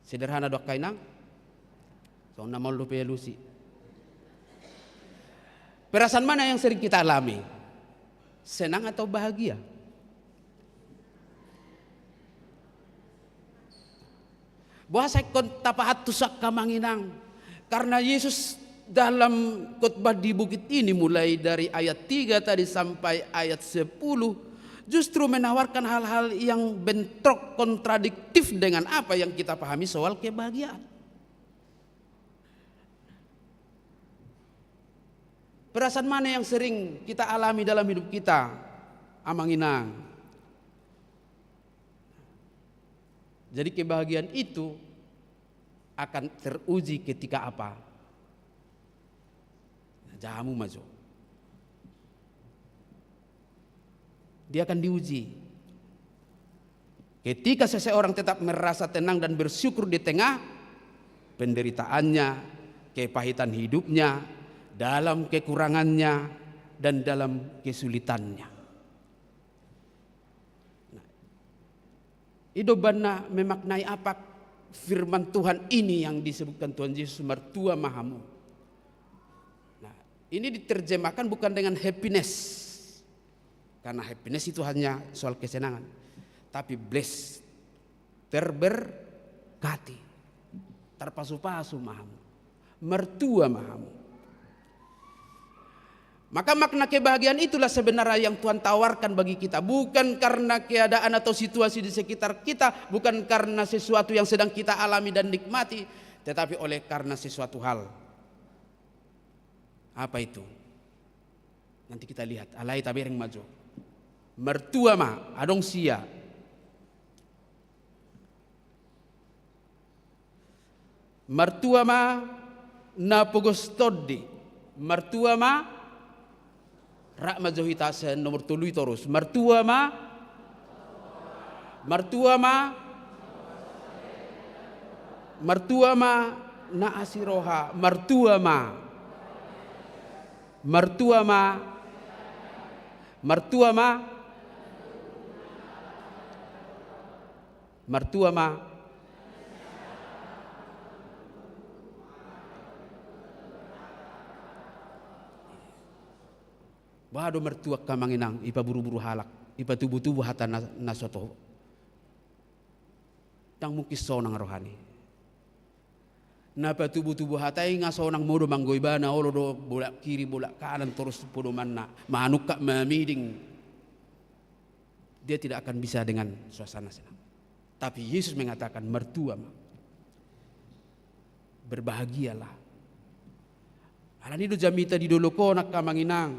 Sederhana do angka inang. Songon na maol dope alusi. Perasaan mana yang sering kita alami? Senang atau bahagia? Boasa ingkon tapahantushon angka amang inang? Karena Yesus dalam khotbah di bukit ini, mulai dari ayat tiga tadi sampai ayat sepuluh, justru menawarkan hal-hal yang bentrok, kontradiktif dengan apa yang kita pahami soal kebahagiaan. Perasaan mana yang sering kita alami dalam hidup kita, Amang Inang? Jadi kebahagiaan itu akan teruji ketika apa? Nah, jamu majo. Dia akan diuji. Ketika seseorang tetap merasa tenang dan bersyukur di tengah penderitaannya, kepahitan hidupnya, dalam kekurangannya, dan dalam kesulitannya. Nah, i do umbahen na memaknai apa firman Tuhan ini yang disebutkan Tuhan Yesus, "Martua ma hamu." Nah, ini diterjemahkan bukan dengan happiness. Karena happiness itu hanya soal kesenangan. Tapi blessed, terberkati, terpasu-pasu ma hamu, martua ma hamu. Maka makna kebahagiaan itulah sebenarnya yang Tuhan tawarkan bagi kita. Bukan karena keadaan atau situasi di sekitar kita, bukan karena sesuatu yang sedang kita alami dan nikmati, tetapi oleh karena sesuatu hal. Apa itu? Nanti kita lihat, alai tabereng majo. Martua ma, adong sia. Martua ma na pogos tondi. Martua ma, rap majo hita sian nomor tolu i torus. Martua ma, martua ma, martua ma na asi roha. Martua ma. Martua ma. Martua ma. Martua ma. Boha do martua, angka amang inang, ipaburu-buru halak, ipatubu-tubu hata na, na so toho. Ndang mungkin sonang rohani. Na patubu-tubu hata i nga sonang modom anggo ibana, olo do bolak kiri bolak kanan torus podomanna, manungkap mamiding. Dia tidak akan bisa dengan suasana senang. Tapi Yesus mengatakan, "Martua ma. Berbahagialah." Alani do jamita di dolok on, angka amang inang.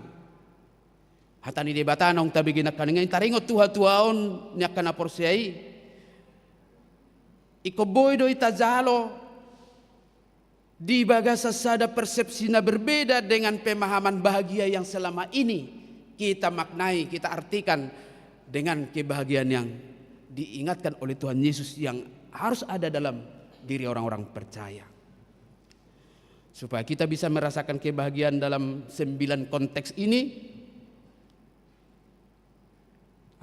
Hata ni Debata naung tabege nangkaningan i, taringot tu hatuaon ni angka na porsea i. Ingkon boi do hita jalo di bagasan sada persepsi na berbeda dengan pemahaman bahagia yang selama ini kita maknai, kita artikan dengan kebahagiaan yang diingatkan oleh Tuhan Yesus yang harus ada dalam diri orang-orang percaya. Supaya kita bisa merasakan kebahagiaan dalam sembilan konteks ini,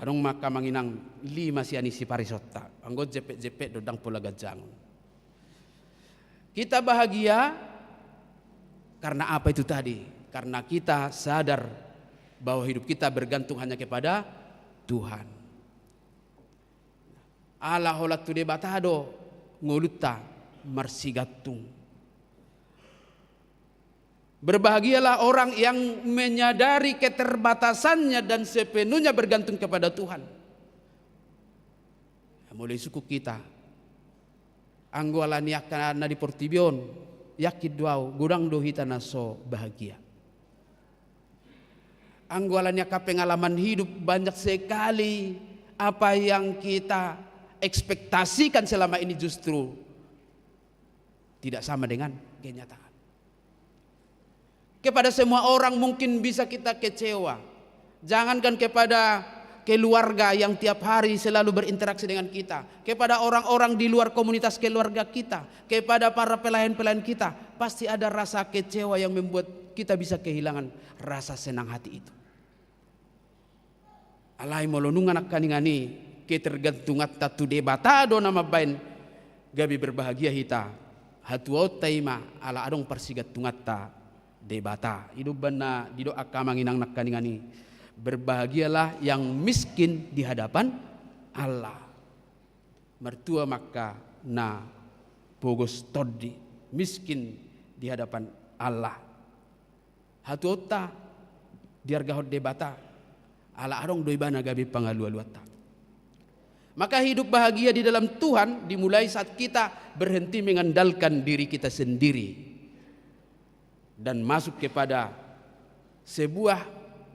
adong ma, angka amang inang, lima sian isi parisonta. Anggo jempek-jempek do, ndang pola ganjangon. Kita bahagia karena apa itu tadi? Karena kita sadar bahwa hidup kita bergantung hanya kepada Tuhan. Ala holan tu Debata do ngolunta marsigantung. Berbahagialah orang yang menyadari keterbatasannya dan sepenuhnya bergantung kepada Tuhan. Molo isungkun hita, anggo ala ni angka na di portibi on, yakin do au, godang do hita na so bahagia. Anggo ala ni angka pengalaman hidup, banyak sekali apa yang kita ekspektasikan selama ini justru tidak sama dengan kenyataan. Kepada semua orang mungkin bisa kita kecewa. Jangankan kepada keluarga yang tiap hari selalu berinteraksi dengan kita, kepada orang-orang di luar komunitas keluarga kita, kepada para pelayan-pelayan kita, pasti ada rasa kecewa yang membuat kita bisa kehilangan rasa senang hati itu. Alai molo nunga nangkaningan i ketergantunganta tu Debata do na mambaen gabe berbahagia hita, hatuaonta i ma ala adong parsigantunganta Debata. I do umbahen na didok angka amang inang nangkaningan i, "Berbahagialah yang miskin di hadapan Allah." Martua ma angka na pogos tondi, miskin di hadapan Allah. Hatuaonta diargahon Debata, ala adong do ibana gabe pangalualuanta. Maka hidup bahagia di dalam Tuhan dimulai saat kita berhenti mengandalkan diri kita sendiri dan masuk kepada Sebuah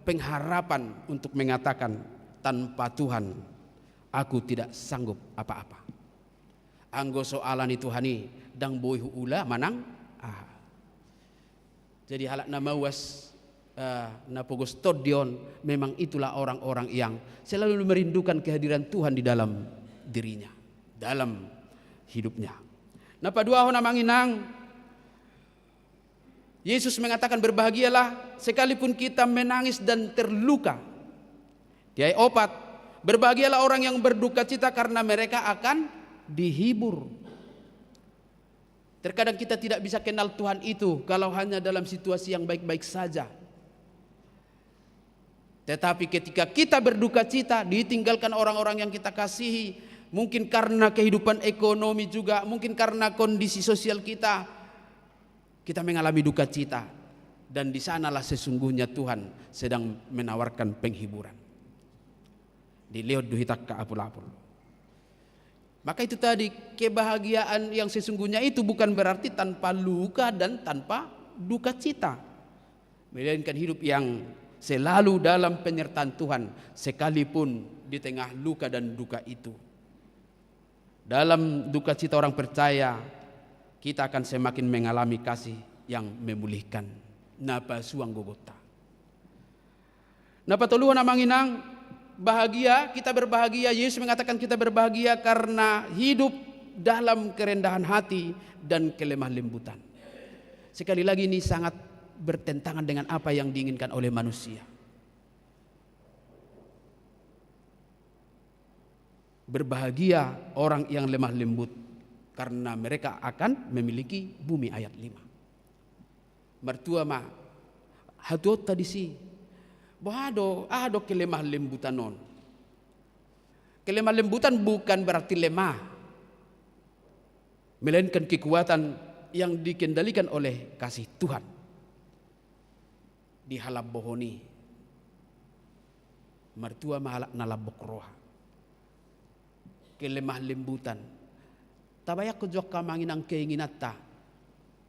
pengharapan untuk mengatakan, "Tanpa Tuhan, aku tidak sanggup apa-apa." Anggo so alani Tuhan i, ndang boi huula manang aha. Jadi halak na mauas, eh, na pogos tondi on, memang itulah orang-orang yang selalu merindukan kehadiran Tuhan di dalam dirinya, dalam hidupnya. Na paduahon, amang inang, Yesus mengatakan, "Berbahagialah sekalipun kita menangis dan terluka." Di ayat opat, "Berbahagialah orang yang berduka cita karena mereka akan dihibur." Terkadang kita tidak bisa kenal Tuhan itu kalau hanya dalam situasi yang baik-baik saja. Tetapi ketika kita berduka cita, ditinggalkan orang-orang yang kita kasihi, mungkin karena kehidupan ekonomi juga, mungkin karena kondisi sosial kita, kita mengalami duka cita. Dan di sanalah sesungguhnya Tuhan sedang menawarkan penghiburan. Dilehon do hita angka apul-apul. Maka itu tadi, kebahagiaan yang sesungguhnya itu bukan berarti tanpa luka dan tanpa duka cita, melainkan hidup yang selalu dalam penyertaan Tuhan, sekalipun di tengah luka dan duka itu. Dalam duka cita orang percaya, kita akan semakin mengalami kasih yang memulihkan, na pasuang gogonta. Na patoluhon, amang inang, bahagia, kita berbahagia, Yesus mengatakan kita berbahagia karena hidup dalam kerendahan hati dan kelemah lembutan. Sekali lagi, ini sangat bertentangan dengan apa yang diinginkan oleh manusia. Berbahagia orang yang lemah lembut, karena mereka akan memiliki bumi, ayat lima. Martua ma hatuaonta disi. Boha do, aha do kelemah lembutan on? Kelemah lembutan bukan berarti lemah, melainkan kekuatan yang dikendalikan oleh kasih Tuhan. Di halambohon i, martua ma halak na lambok roha. Kelemah lembutan. Tabayangkon jo angka, amang inang, keinginanta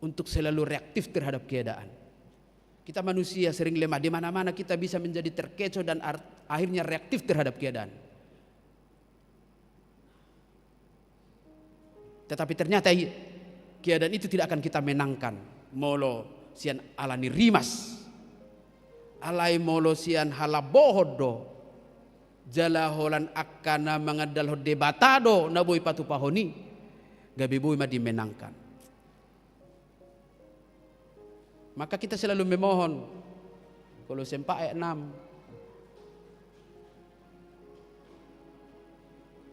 untuk selalu reaktif terhadap keadaan. Kita manusia sering lemah, di mana-mana kita bisa menjadi terkecoh dan ar-, akhirnya reaktif terhadap keadaan. Tetapi ternyata i-, keadaan itu tidak akan kita menangkan molo sian alani rimas. Alai molo sian halambohon do, jala holan angka na mangandalhon Debata do na boi patupahon i, gabe boi ma dimenangkan. Maka kita selalu memohon, Kolose empat ayat enam.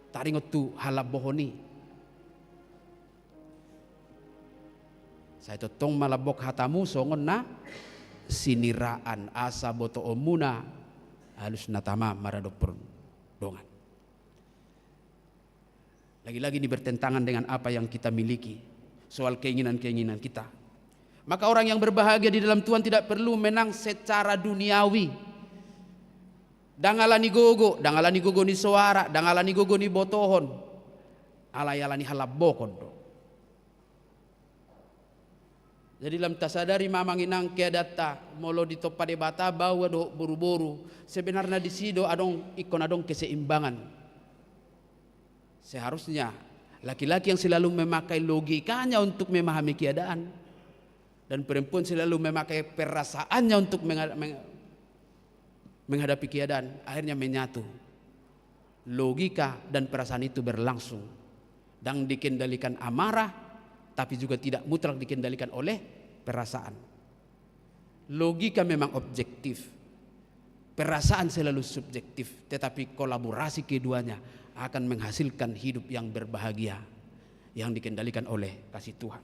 Taringot tu halambohon i. Sai tongtong ma lambok hatamu songon na siniraan, asa botoonmuna alusna tama maradophon dongan. Lagi-lagi ini bertentangan dengan apa yang kita miliki, soal keinginan-keinginan kita. Maka orang yang berbahagia di dalam Tuhan tidak perlu menang secara duniawi. Ndang alani gogo, ndang alani gogo ni soara, ndang alani gogo ni botohon. Alai alani halambohon do. Jadi lam tasadari ma, amang inang, keadaanta molo ditompa Debata baoa dohot boruboru, sebenarna disi do adong, ingkon adong keseimbangan. Seharusnya laki-laki yang selalu memakai logikanya untuk memahami keadaan dan perempuan selalu memakai perasaannya untuk menga-, meng-, menghadapi keadaan, akhirnya menyatu. Logika dan perasaan itu berlangsung. Ndang dikendalikan amarah, tapi juga tidak mutlak dikendalikan oleh perasaan. Logika memang objektif, perasaan selalu subjektif, tetapi kolaborasi keduanya akan menghasilkan hidup yang berbahagia, yang dikendalikan oleh kasih Tuhan.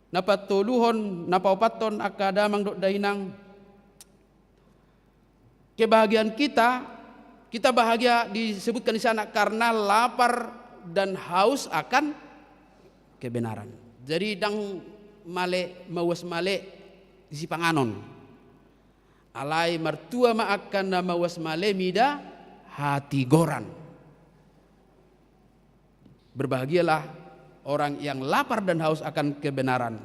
Na patoluhon, na paopathon, angka damang dohot dainang, kebahagiaan kita, kita bahagia disebutkan di sana karena lapar dan haus akan kebenaran. Jadi ndang male, mauas male di sipanganon. Alai martua ma angka na mauas male mida hatigoran. Berbahagialah orang yang lapar dan haus akan kebenaran,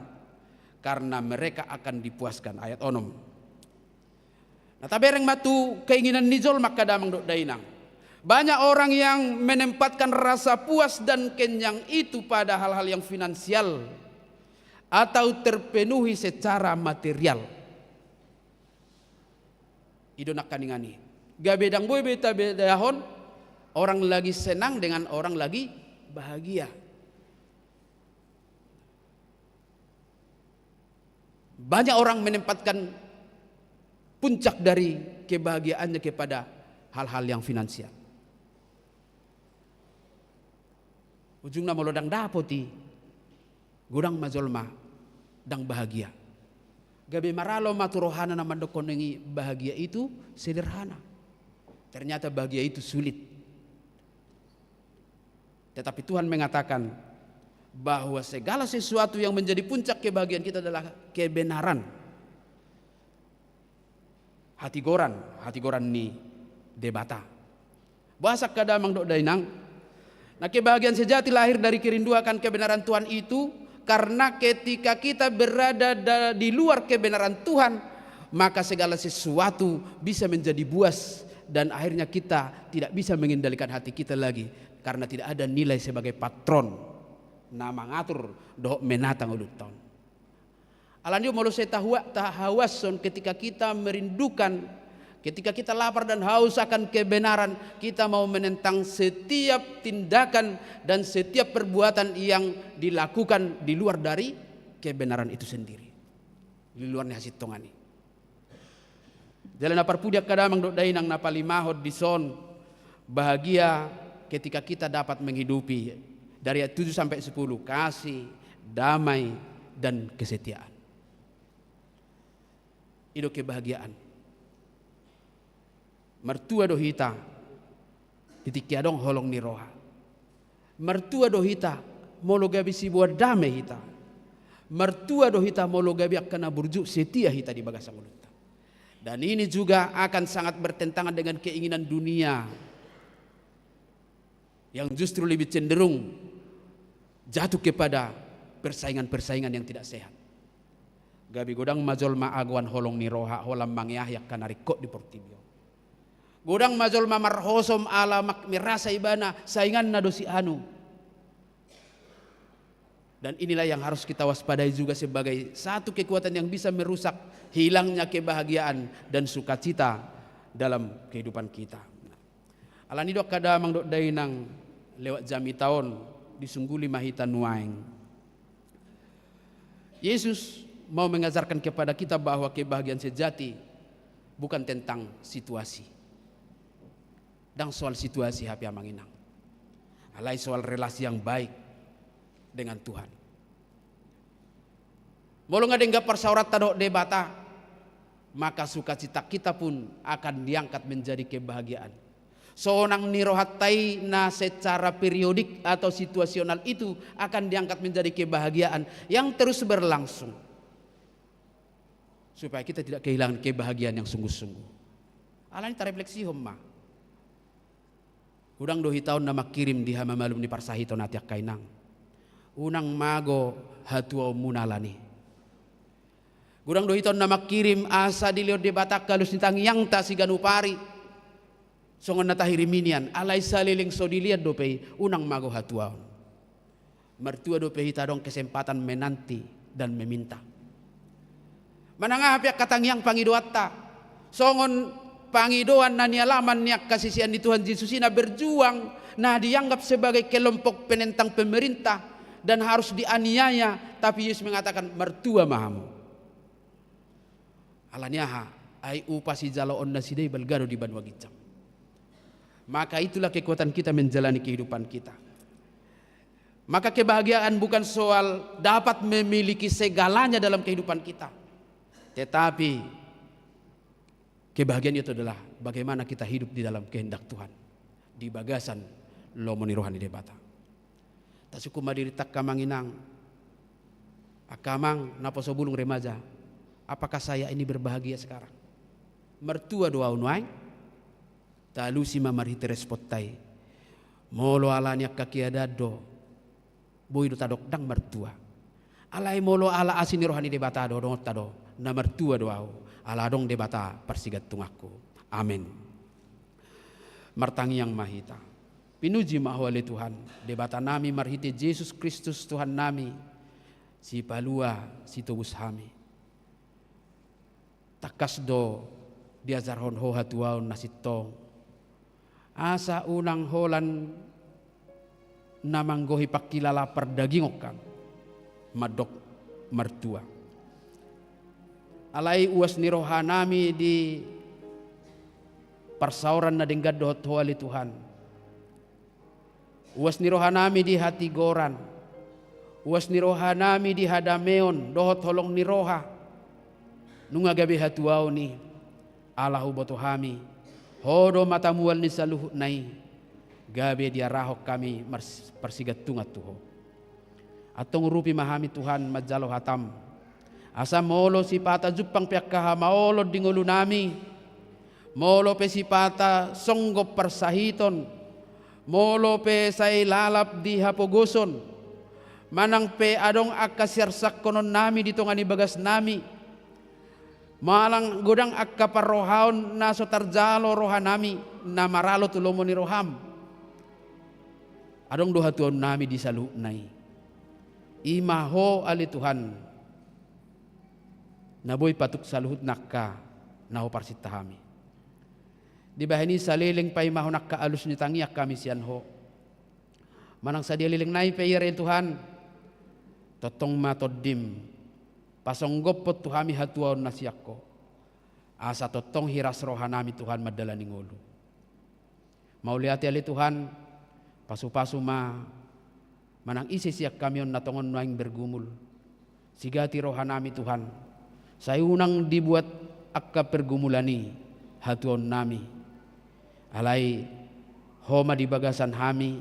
karena mereka akan dipuaskan. Ayat onom. Nah, tabereng ma tu keinginan ni jolma angka damang dohot dainang. Banyak orang yang menempatkan rasa puas dan kenyang itu pada hal-hal yang finansial atau terpenuhi secara material. I do nangkaningan i. Gabe ndang boi be tabedahon orang lagi senang dengan orang lagi bahagia. Banyak orang menempatkan puncak dari kebahagiaannya kepada hal-hal yang finansial. Ujungna molo ndang dapot i, godang ma jolma ndang bahagia. Gabe maralo ma tu rohana na mandokkon i bahagia itu sederhana. Ternyata bahagia itu sulit. Tetapi Tuhan mengatakan bahwa segala sesuatu yang menjadi puncak kebahagiaan kita adalah kebenaran. Hatigoran, hatigoran ni Debata. Boasa angka damang dohot dainang? Nah, kebahagiaan sejati lahir dari kerinduan akan kebenaran Tuhan itu, karena ketika kita berada da-, di luar kebenaran Tuhan, maka segala sesuatu bisa menjadi buas dan akhirnya kita tidak bisa mengendalikan hati kita lagi karena tidak ada nilai sebagai patron na mangatur dohot menatang ngolunta on. Alani i molo sai tahua-, tahauashon ketika kita merindukan, ketika kita lapar dan haus akan kebenaran, kita mau menentang setiap tindakan dan setiap perbuatan yang dilakukan di luar dari kebenaran itu sendiri. Di luar ni hasintongan i. Jala na parpudi angka damang dohot dainang, na palimahon dison, bahagia ketika kita dapat menghidupi, dari ayat tujuh sampai sepuluh, kasih, damai, dan kesetiaan. I do kebahagiaan. Martua do hita di tingki adong holong ni roha. Martua do hita molo gabe siboan dame hita. Martua do hita molo gabe angka na burju setia hita di bagasan ngolunta. Dan ini juga akan sangat bertentangan dengan keinginan dunia yang justru lebih cenderung jatuh kepada persaingan-persaingan yang tidak sehat. Gabe godang ma jolma agoan holong ni roha holan mangeahi angka na ringkot di portibi on. Godang ma jolma marhosom ala mak-, merasa ibana sainganna do si anu. Dan inilah yang harus kita waspadai juga sebagai satu kekuatan yang bisa merusak hilangnya kebahagiaan dan sukacita dalam kehidupan kita. Alani i do angka damang dohot dainang, lewat jamita on disungguli ma hita nuaeng. Yesus mau mengajarkan kepada kita bahwa kebahagiaan sejati bukan tentang situasi. Ndang soal situasi hape amang inang. Alai soal relasi yang baik dengan Tuhan. Molo nga denggan parsaoranta dohot Debata, maka sukacita kita pun akan diangkat menjadi kebahagiaan. Sonang ni rohanta i na secara periodik atau situasional itu akan diangkat menjadi kebahagiaan yang terus berlangsung. Supaya kita tidak kehilangan kebahagiaan yang sungguh-sungguh. Alani i tarefleksihon ma. Godang do hita on na mangkirim di hamamalum ni parsahiton ate angka inang. Unang mago hatuaonmuna alani i. Godang do hita on na mangkirim asa dilehon Debata angka alus ni tangiangta siganup ari. Songon na tahirim i nian, alai saleleng so dilehon dope i, unang mago hatuaon. Martua dope hita adong kesempatan menanti dan meminta. Manang aha pe angka tangiang pangidoanta, songon pangidoan na nialaman ni angka sisean ni Tuhan Jesus i na berjuang, na dianggap sebagai kelompok penentang pemerintah dan harus dianiaya, tapi Yesus mengatakan, "Martua ma hamu." Alani aha? Ai upa sijaloon nasida i balga do di banua ginjang. Maka itulah kekuatan kita menjalani kehidupan kita. Maka kebahagiaan bukan soal dapat memiliki segalanya dalam kehidupan kita. Tetapi kebahagiaan itu adalah bagaimana kita hidup di dalam kehendak Tuhan, di bagasan lomo ni roha ni Debata. Tasungkun ma dirinta angka amang inang, angka amang naposo bulung remaja, apakah saya ini berbahagia sekarang? Martua do ahu nuaeng? Taalusi ma marhite responta i. Molo alani angka keadaan do, boi do tadok ndang martua. Alai molo ala asi ni roha ni Debata do, dohononta do, na martua do ahu, ala adong Debata parsigantunganku. Amen. Martangiang ma hita. Pinuji ma Ho ale Tuhan, Debata nami marhite Jesus Kristus Tuhan nami, Sipalua, Sitobus hami. Tangkas do diajarhon Ho hatuaon na sintong, asa unang holan na manggohi pangkilala pardagingon hami mandok martua. Alai uas ni roha nami di parsaoran na denggan dohot Ho ale Tuhan. Uas ni roha nami di hatigoran, uas ni roha nami di hadameon dohot holong ni roha. Nunga gabe hatuaon i, ala huboto hami Ho do mata mual ni saluhutna i, gabe diarahon hami mars-, parsigantungan tu Ho. Antong urupi ma hami Tuhan manjalo hataM. Asa molo sipata jumpang pe angka hamaolon di ngolu nami, molo pe sipata songgop parsahiton, molo pe sai lalap di hapogoson, manang pe adong angka siarsangkonon nami di tonga ni bagas nami, manang godang angka parrohaon na so tarjalo roha nami, na maralo tu lomo ni rohaM. Adong do hatuaon nami di saluhutna i. I ma Ho ale Tuhan, na boi patuk saluhutna angka na Ho parsinta hami. Dibahen i saleleng paimahon angka alus ni tangiang hami sian Ho. Manang sadia leleng nai pe i ale Tuhan, tongtong ma TondiM pasonggophon tu hami hatuaon na sian Ho. Asa tongtong hiras roha nami Tuhan mandalani ngolu. Mauliate ale Tuhan, pasupasu ma manang ise sian hami on na tongon nuaeng bergumul. Sigati roha nami Tuhan, sai unang dibuat angka pergumulan i hatuaon nami. Alai Ho ma di bagasan hami,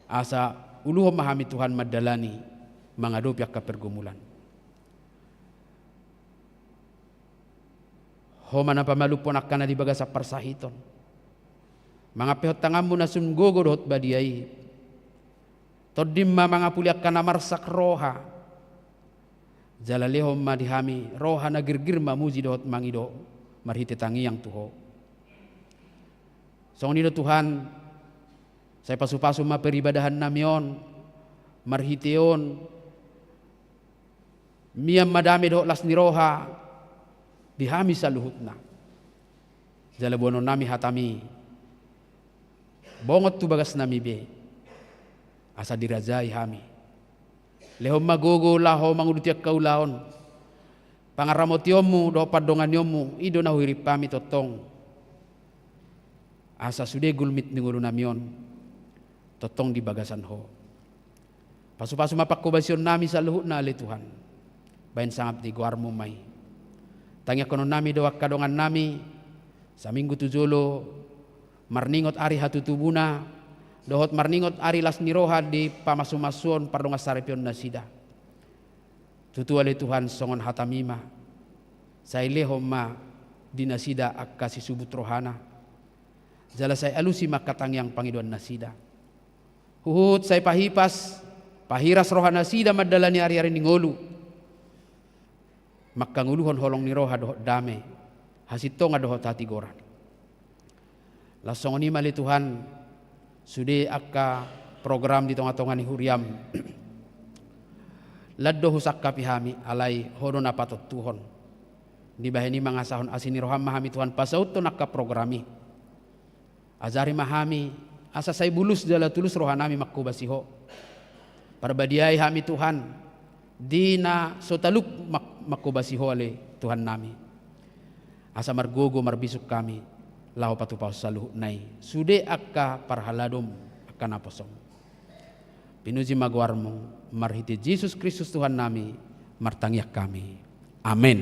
asa uluhon ma hami Tuhan mandalani mangadopi angka pergumulan. Ho ma na pamalumhon angka na di bagasan parsahiton. Mangampehon tanganMu na sun gogo dohot badia i. TondiM ma mangapuli angka na marsak roha. Jala lehon ma di hami roha na girgir mamuji dohot mangido marhite tangiang tu Ho. Songon i do Tuhan, sai pasupasu ma peribadahan nami on, marhite on, mian ma dame dohot las ni roha di hami saluhutna. Jala boanon nami hataMi, bongot tu bagas nami be, asa dirajai hami. Lehon ma gogo laho manguduti angka ulaon. PangaramotionMu dohot pandonganionMu, i do na huhirim hami tongtong. Asa sude gulmit ni ngolu nami on, tongtong di bagasan Ho. Pasupasu ma panghobasion nami saluhutna ale Tuhan. Bahen sangap di goarMu ma i. Tangiangkonon nami do angka dongan nami, saminggu tu jolo, marningot ari hatutubuna, dohot marningot ari las ni roha di pamasumasuon pardongansaripeon nasida. Tutu ale Tuhan songon hataMi ma, sai lehon ma di nasida angka sisubut rohana, jala sai alusi ma angka tangiang pangidoan nasida. Huhut sai pahipas, pahiras roha nasida mandalani ari-ari ni ngolu. Mangkangoluhon holong ni roha dohot dame, hasintongan dohot hatigoran. Laos songon i ma ale Tuhan, sude angka program di tonga-tonga ni huriaM. Lan do husangkapi hami, alai Ho do na patontuhon. Dibahen i mangasahon asi ni rohaM ma hami Tuhan pasauthon angka program i. Ajari ma hami, asa sai bulus jala tulus roha nami manghobasi Ho. Parbadiai hami Tuhan, di na so talup mang-, manghobasi Ho ale Tuhan nami. Asa margogo marbisuk hami, laho patupahon saluhutna i. Sude angka parhaladoM, angka naposoM. Pinuji ma goarMu, marhite Jesus Kristus Tuhan nami, martangiang hami. Amen.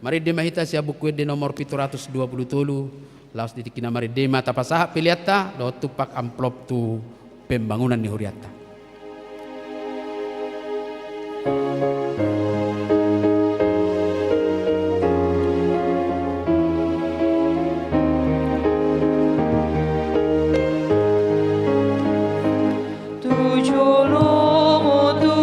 Marende ma hita sian Buku Ende nomor pitu ratus dua pulu tolu, laos di tingki na marende ma tapasahat peleanta, dohot tumpak amplop tu pembangunan ni hurianta. Tu jolomu tu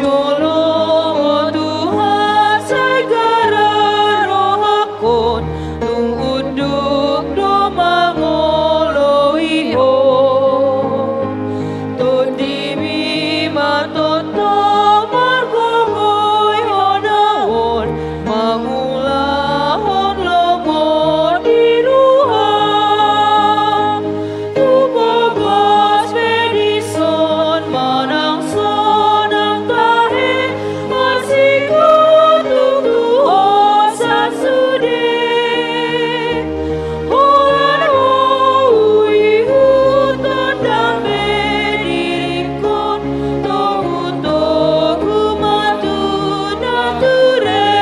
Tolong, o Tuhan, sai garar rohangkon, tung unduk do mangoloi Ho. TondiMi ma tongtong margogoihon ahu on, mangulahon lomo di roham. Tu pogos pe dison manang sonang tahe, marsigantung tu Ho sasude. Holan Ho huihuthon dambe diringkon, togutogu ma tu nature.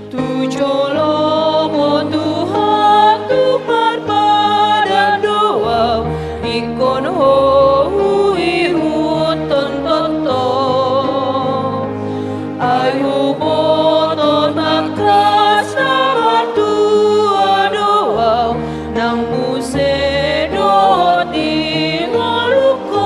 Tu jolom, o Tuhan, tung marpadan do ahu, ingkon Ho huihuthon tongtong. Ai huboto tangkas na martua do ahu, nang muse dohot di ngolungkon.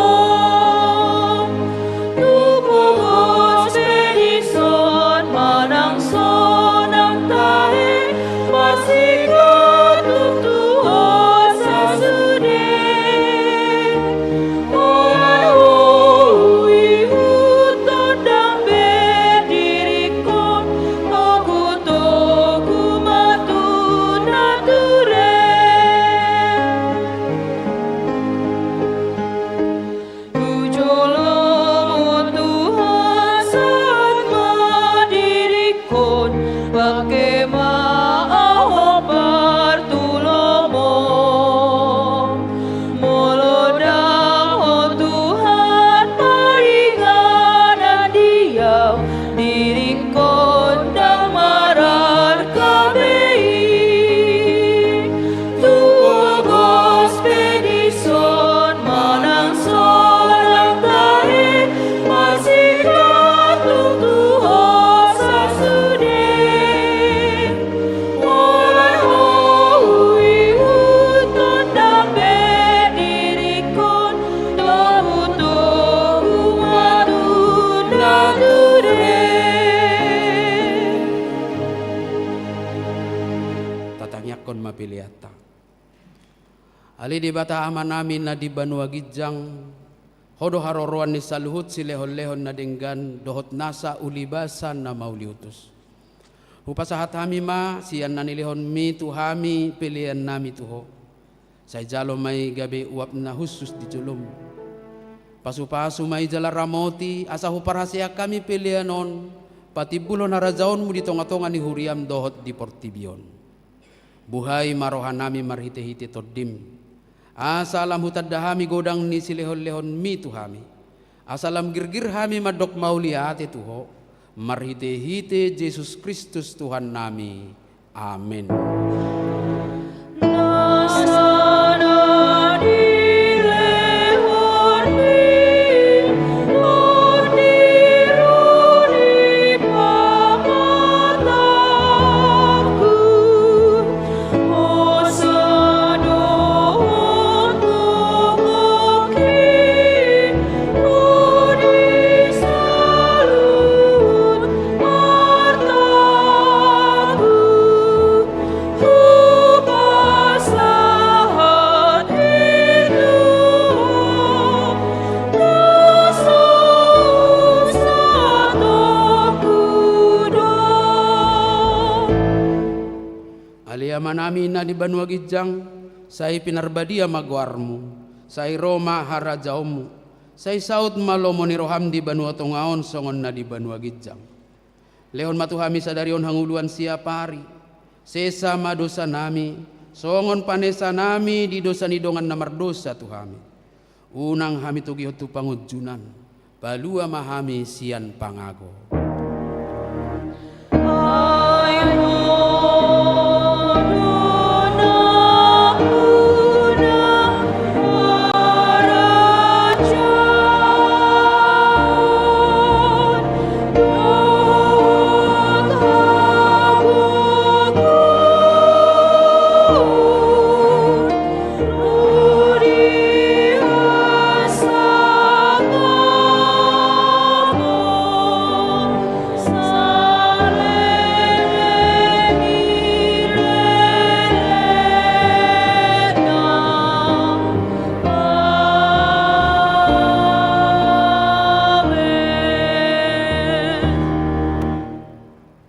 Tu pogos pe dison manang sonang tahe, marsigantung tu Ho sasude. Holan Ho huihuthon dambe diringkon, togutogu ma tu nature. Tu jolom, o Tuhan, sahat ma diringkon, pangke ma ahu hombar tu lomo. Molo ndang Ho, Tuhan, paringanan di ahu, diringkon ndang mararga be i. Tu pogos pe dison manang sonang tahe, marsigantung tu Ho sasude. Holan Ho huihuthon dambe diringkon, togutogu ma tu nature. Tatangiangkon ma peleanta. Ale Debata Amanami na di banua ginjang, Ho do haroroan ni saluhut silehonlehon na denggan dohot nasa ulibasa na mauliutus. Hupasahat hami ma sian na nilehonMi tu hami peleannami tu Ho. Sai jalo ma i gabe uap na hushus di jolom. Pasupasu ma i jala ramoti, asa huparhaseang hami pelean on, patimbulhon harajaonMu di tongatonga ni huriaM dohot di portibi on. Buhai ma rohanami marhitehite TondiM, asa lam hutanda hami godang ni silehonlehonMi tu hami, asa lam girgir hami mandok mauliate tu Ho, marhitehite Jesus Kristus Tuhannami. Amen. Ale Amanami na di banua ginjang, sai pinarbadia ma goarMu. Sai ro ma harajaonmu, sai saut ma lomo ni roham di banua tonga on songon na di banua ginjang. Lehon ma tu hami sadari on hangoluan siapari. Sesa ma dosanami, songon panesanami di dosa ni dongan na mardosa tu hami. Unang hami togihon tu pangunjunan, palua ma hami sian pangago.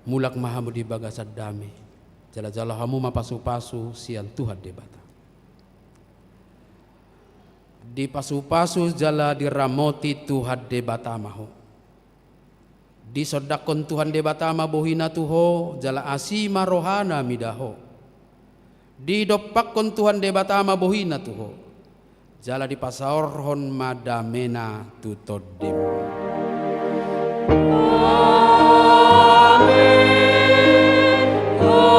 Mulak ma hamu di bagasan dame, jala jalo hamu ma pasupasu sian Tuhan Debata. Dipasupasu jala diramoti Tuhan Debata ma ho. Disondangkon Tuhan Debata ma bohina tu ho, jala asi ma rohana mida ho. Didompakkon Tuhan Debata ma bohina tu ho, jala dipasaorhon ma damena tu tondim. Amen. Amen. Amen.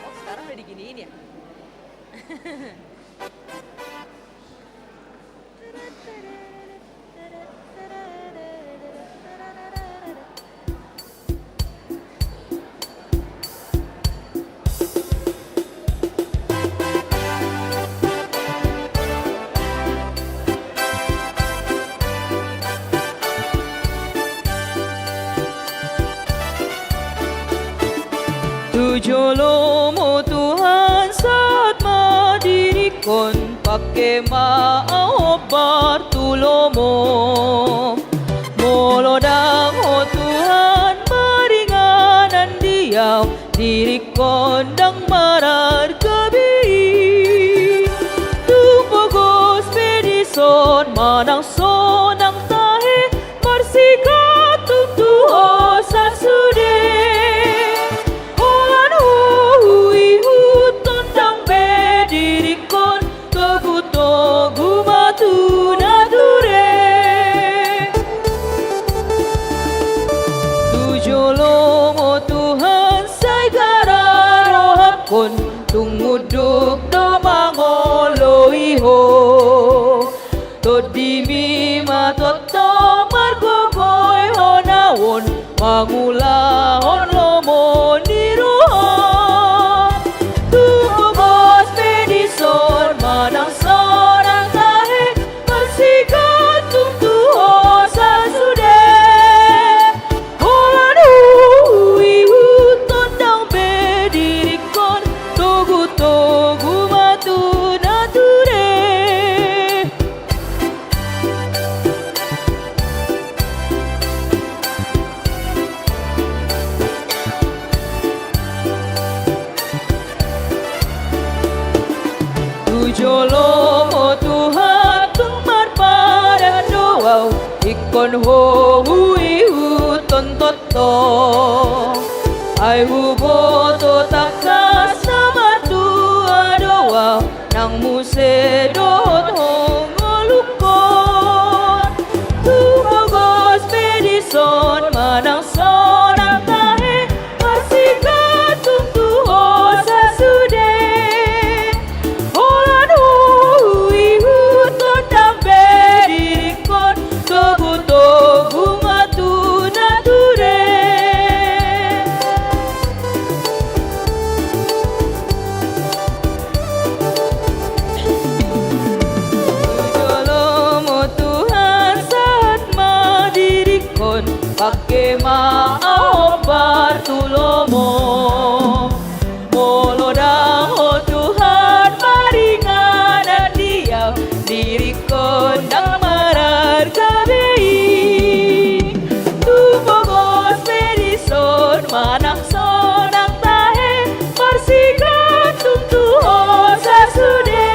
Oh, sekarang udah diginiin ya? Tu jolomu Tuhan, sahat ma diringkon, pangke ma ahu hombar tu lomom. Molo ndang Ho Tuhan maringanan di ahu, diringkon ndang mararga be i. Tung pogos pe dison manang sonang tahe, marsigantung tu Ho sasude. Holan Ho huihuthon, ndang be diringkon, togutogu ma tu nature. Tu jolom, o Tuhan, sai gara rohangkon, tung unduk do mangoloi Ho. Tondimi ma tongtong margogoihon ahu on, mangulahon lomo ni roham. Tung pogos pe dison manang sonang tahe, marsigantung tu Ho sasude. Holan Ho huihuthon, ndang be diringkon, togutogu ma tu nature. Tu jolom, o Tuhan, tung marpadan do ahu, ingkon Ho huihuthon tongtong. Ai huboto tangkas na martua do ahu, nang muse dohot Ho ngolungkon. Tung pogos pe dison manang sonang tahe, marsigantung tu Ho sasude. Holan Ho huihuthon, ndang be Angke ma ahu hombar tu lomo, molo ndang Ho Tuhan maringanan di ahu, diringkon ndang mararga be i. Tung pogos pe dison manang sonang tahe, marsigantung tu Ho sasude.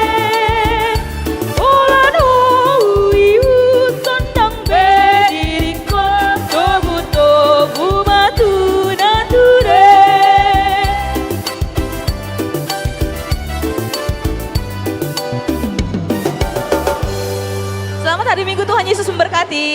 Holan Ho huihuthon, ndang be diringkon togutogu ma tu na ture. Selamat hari Minggu, Tuhan Yesus memberkati.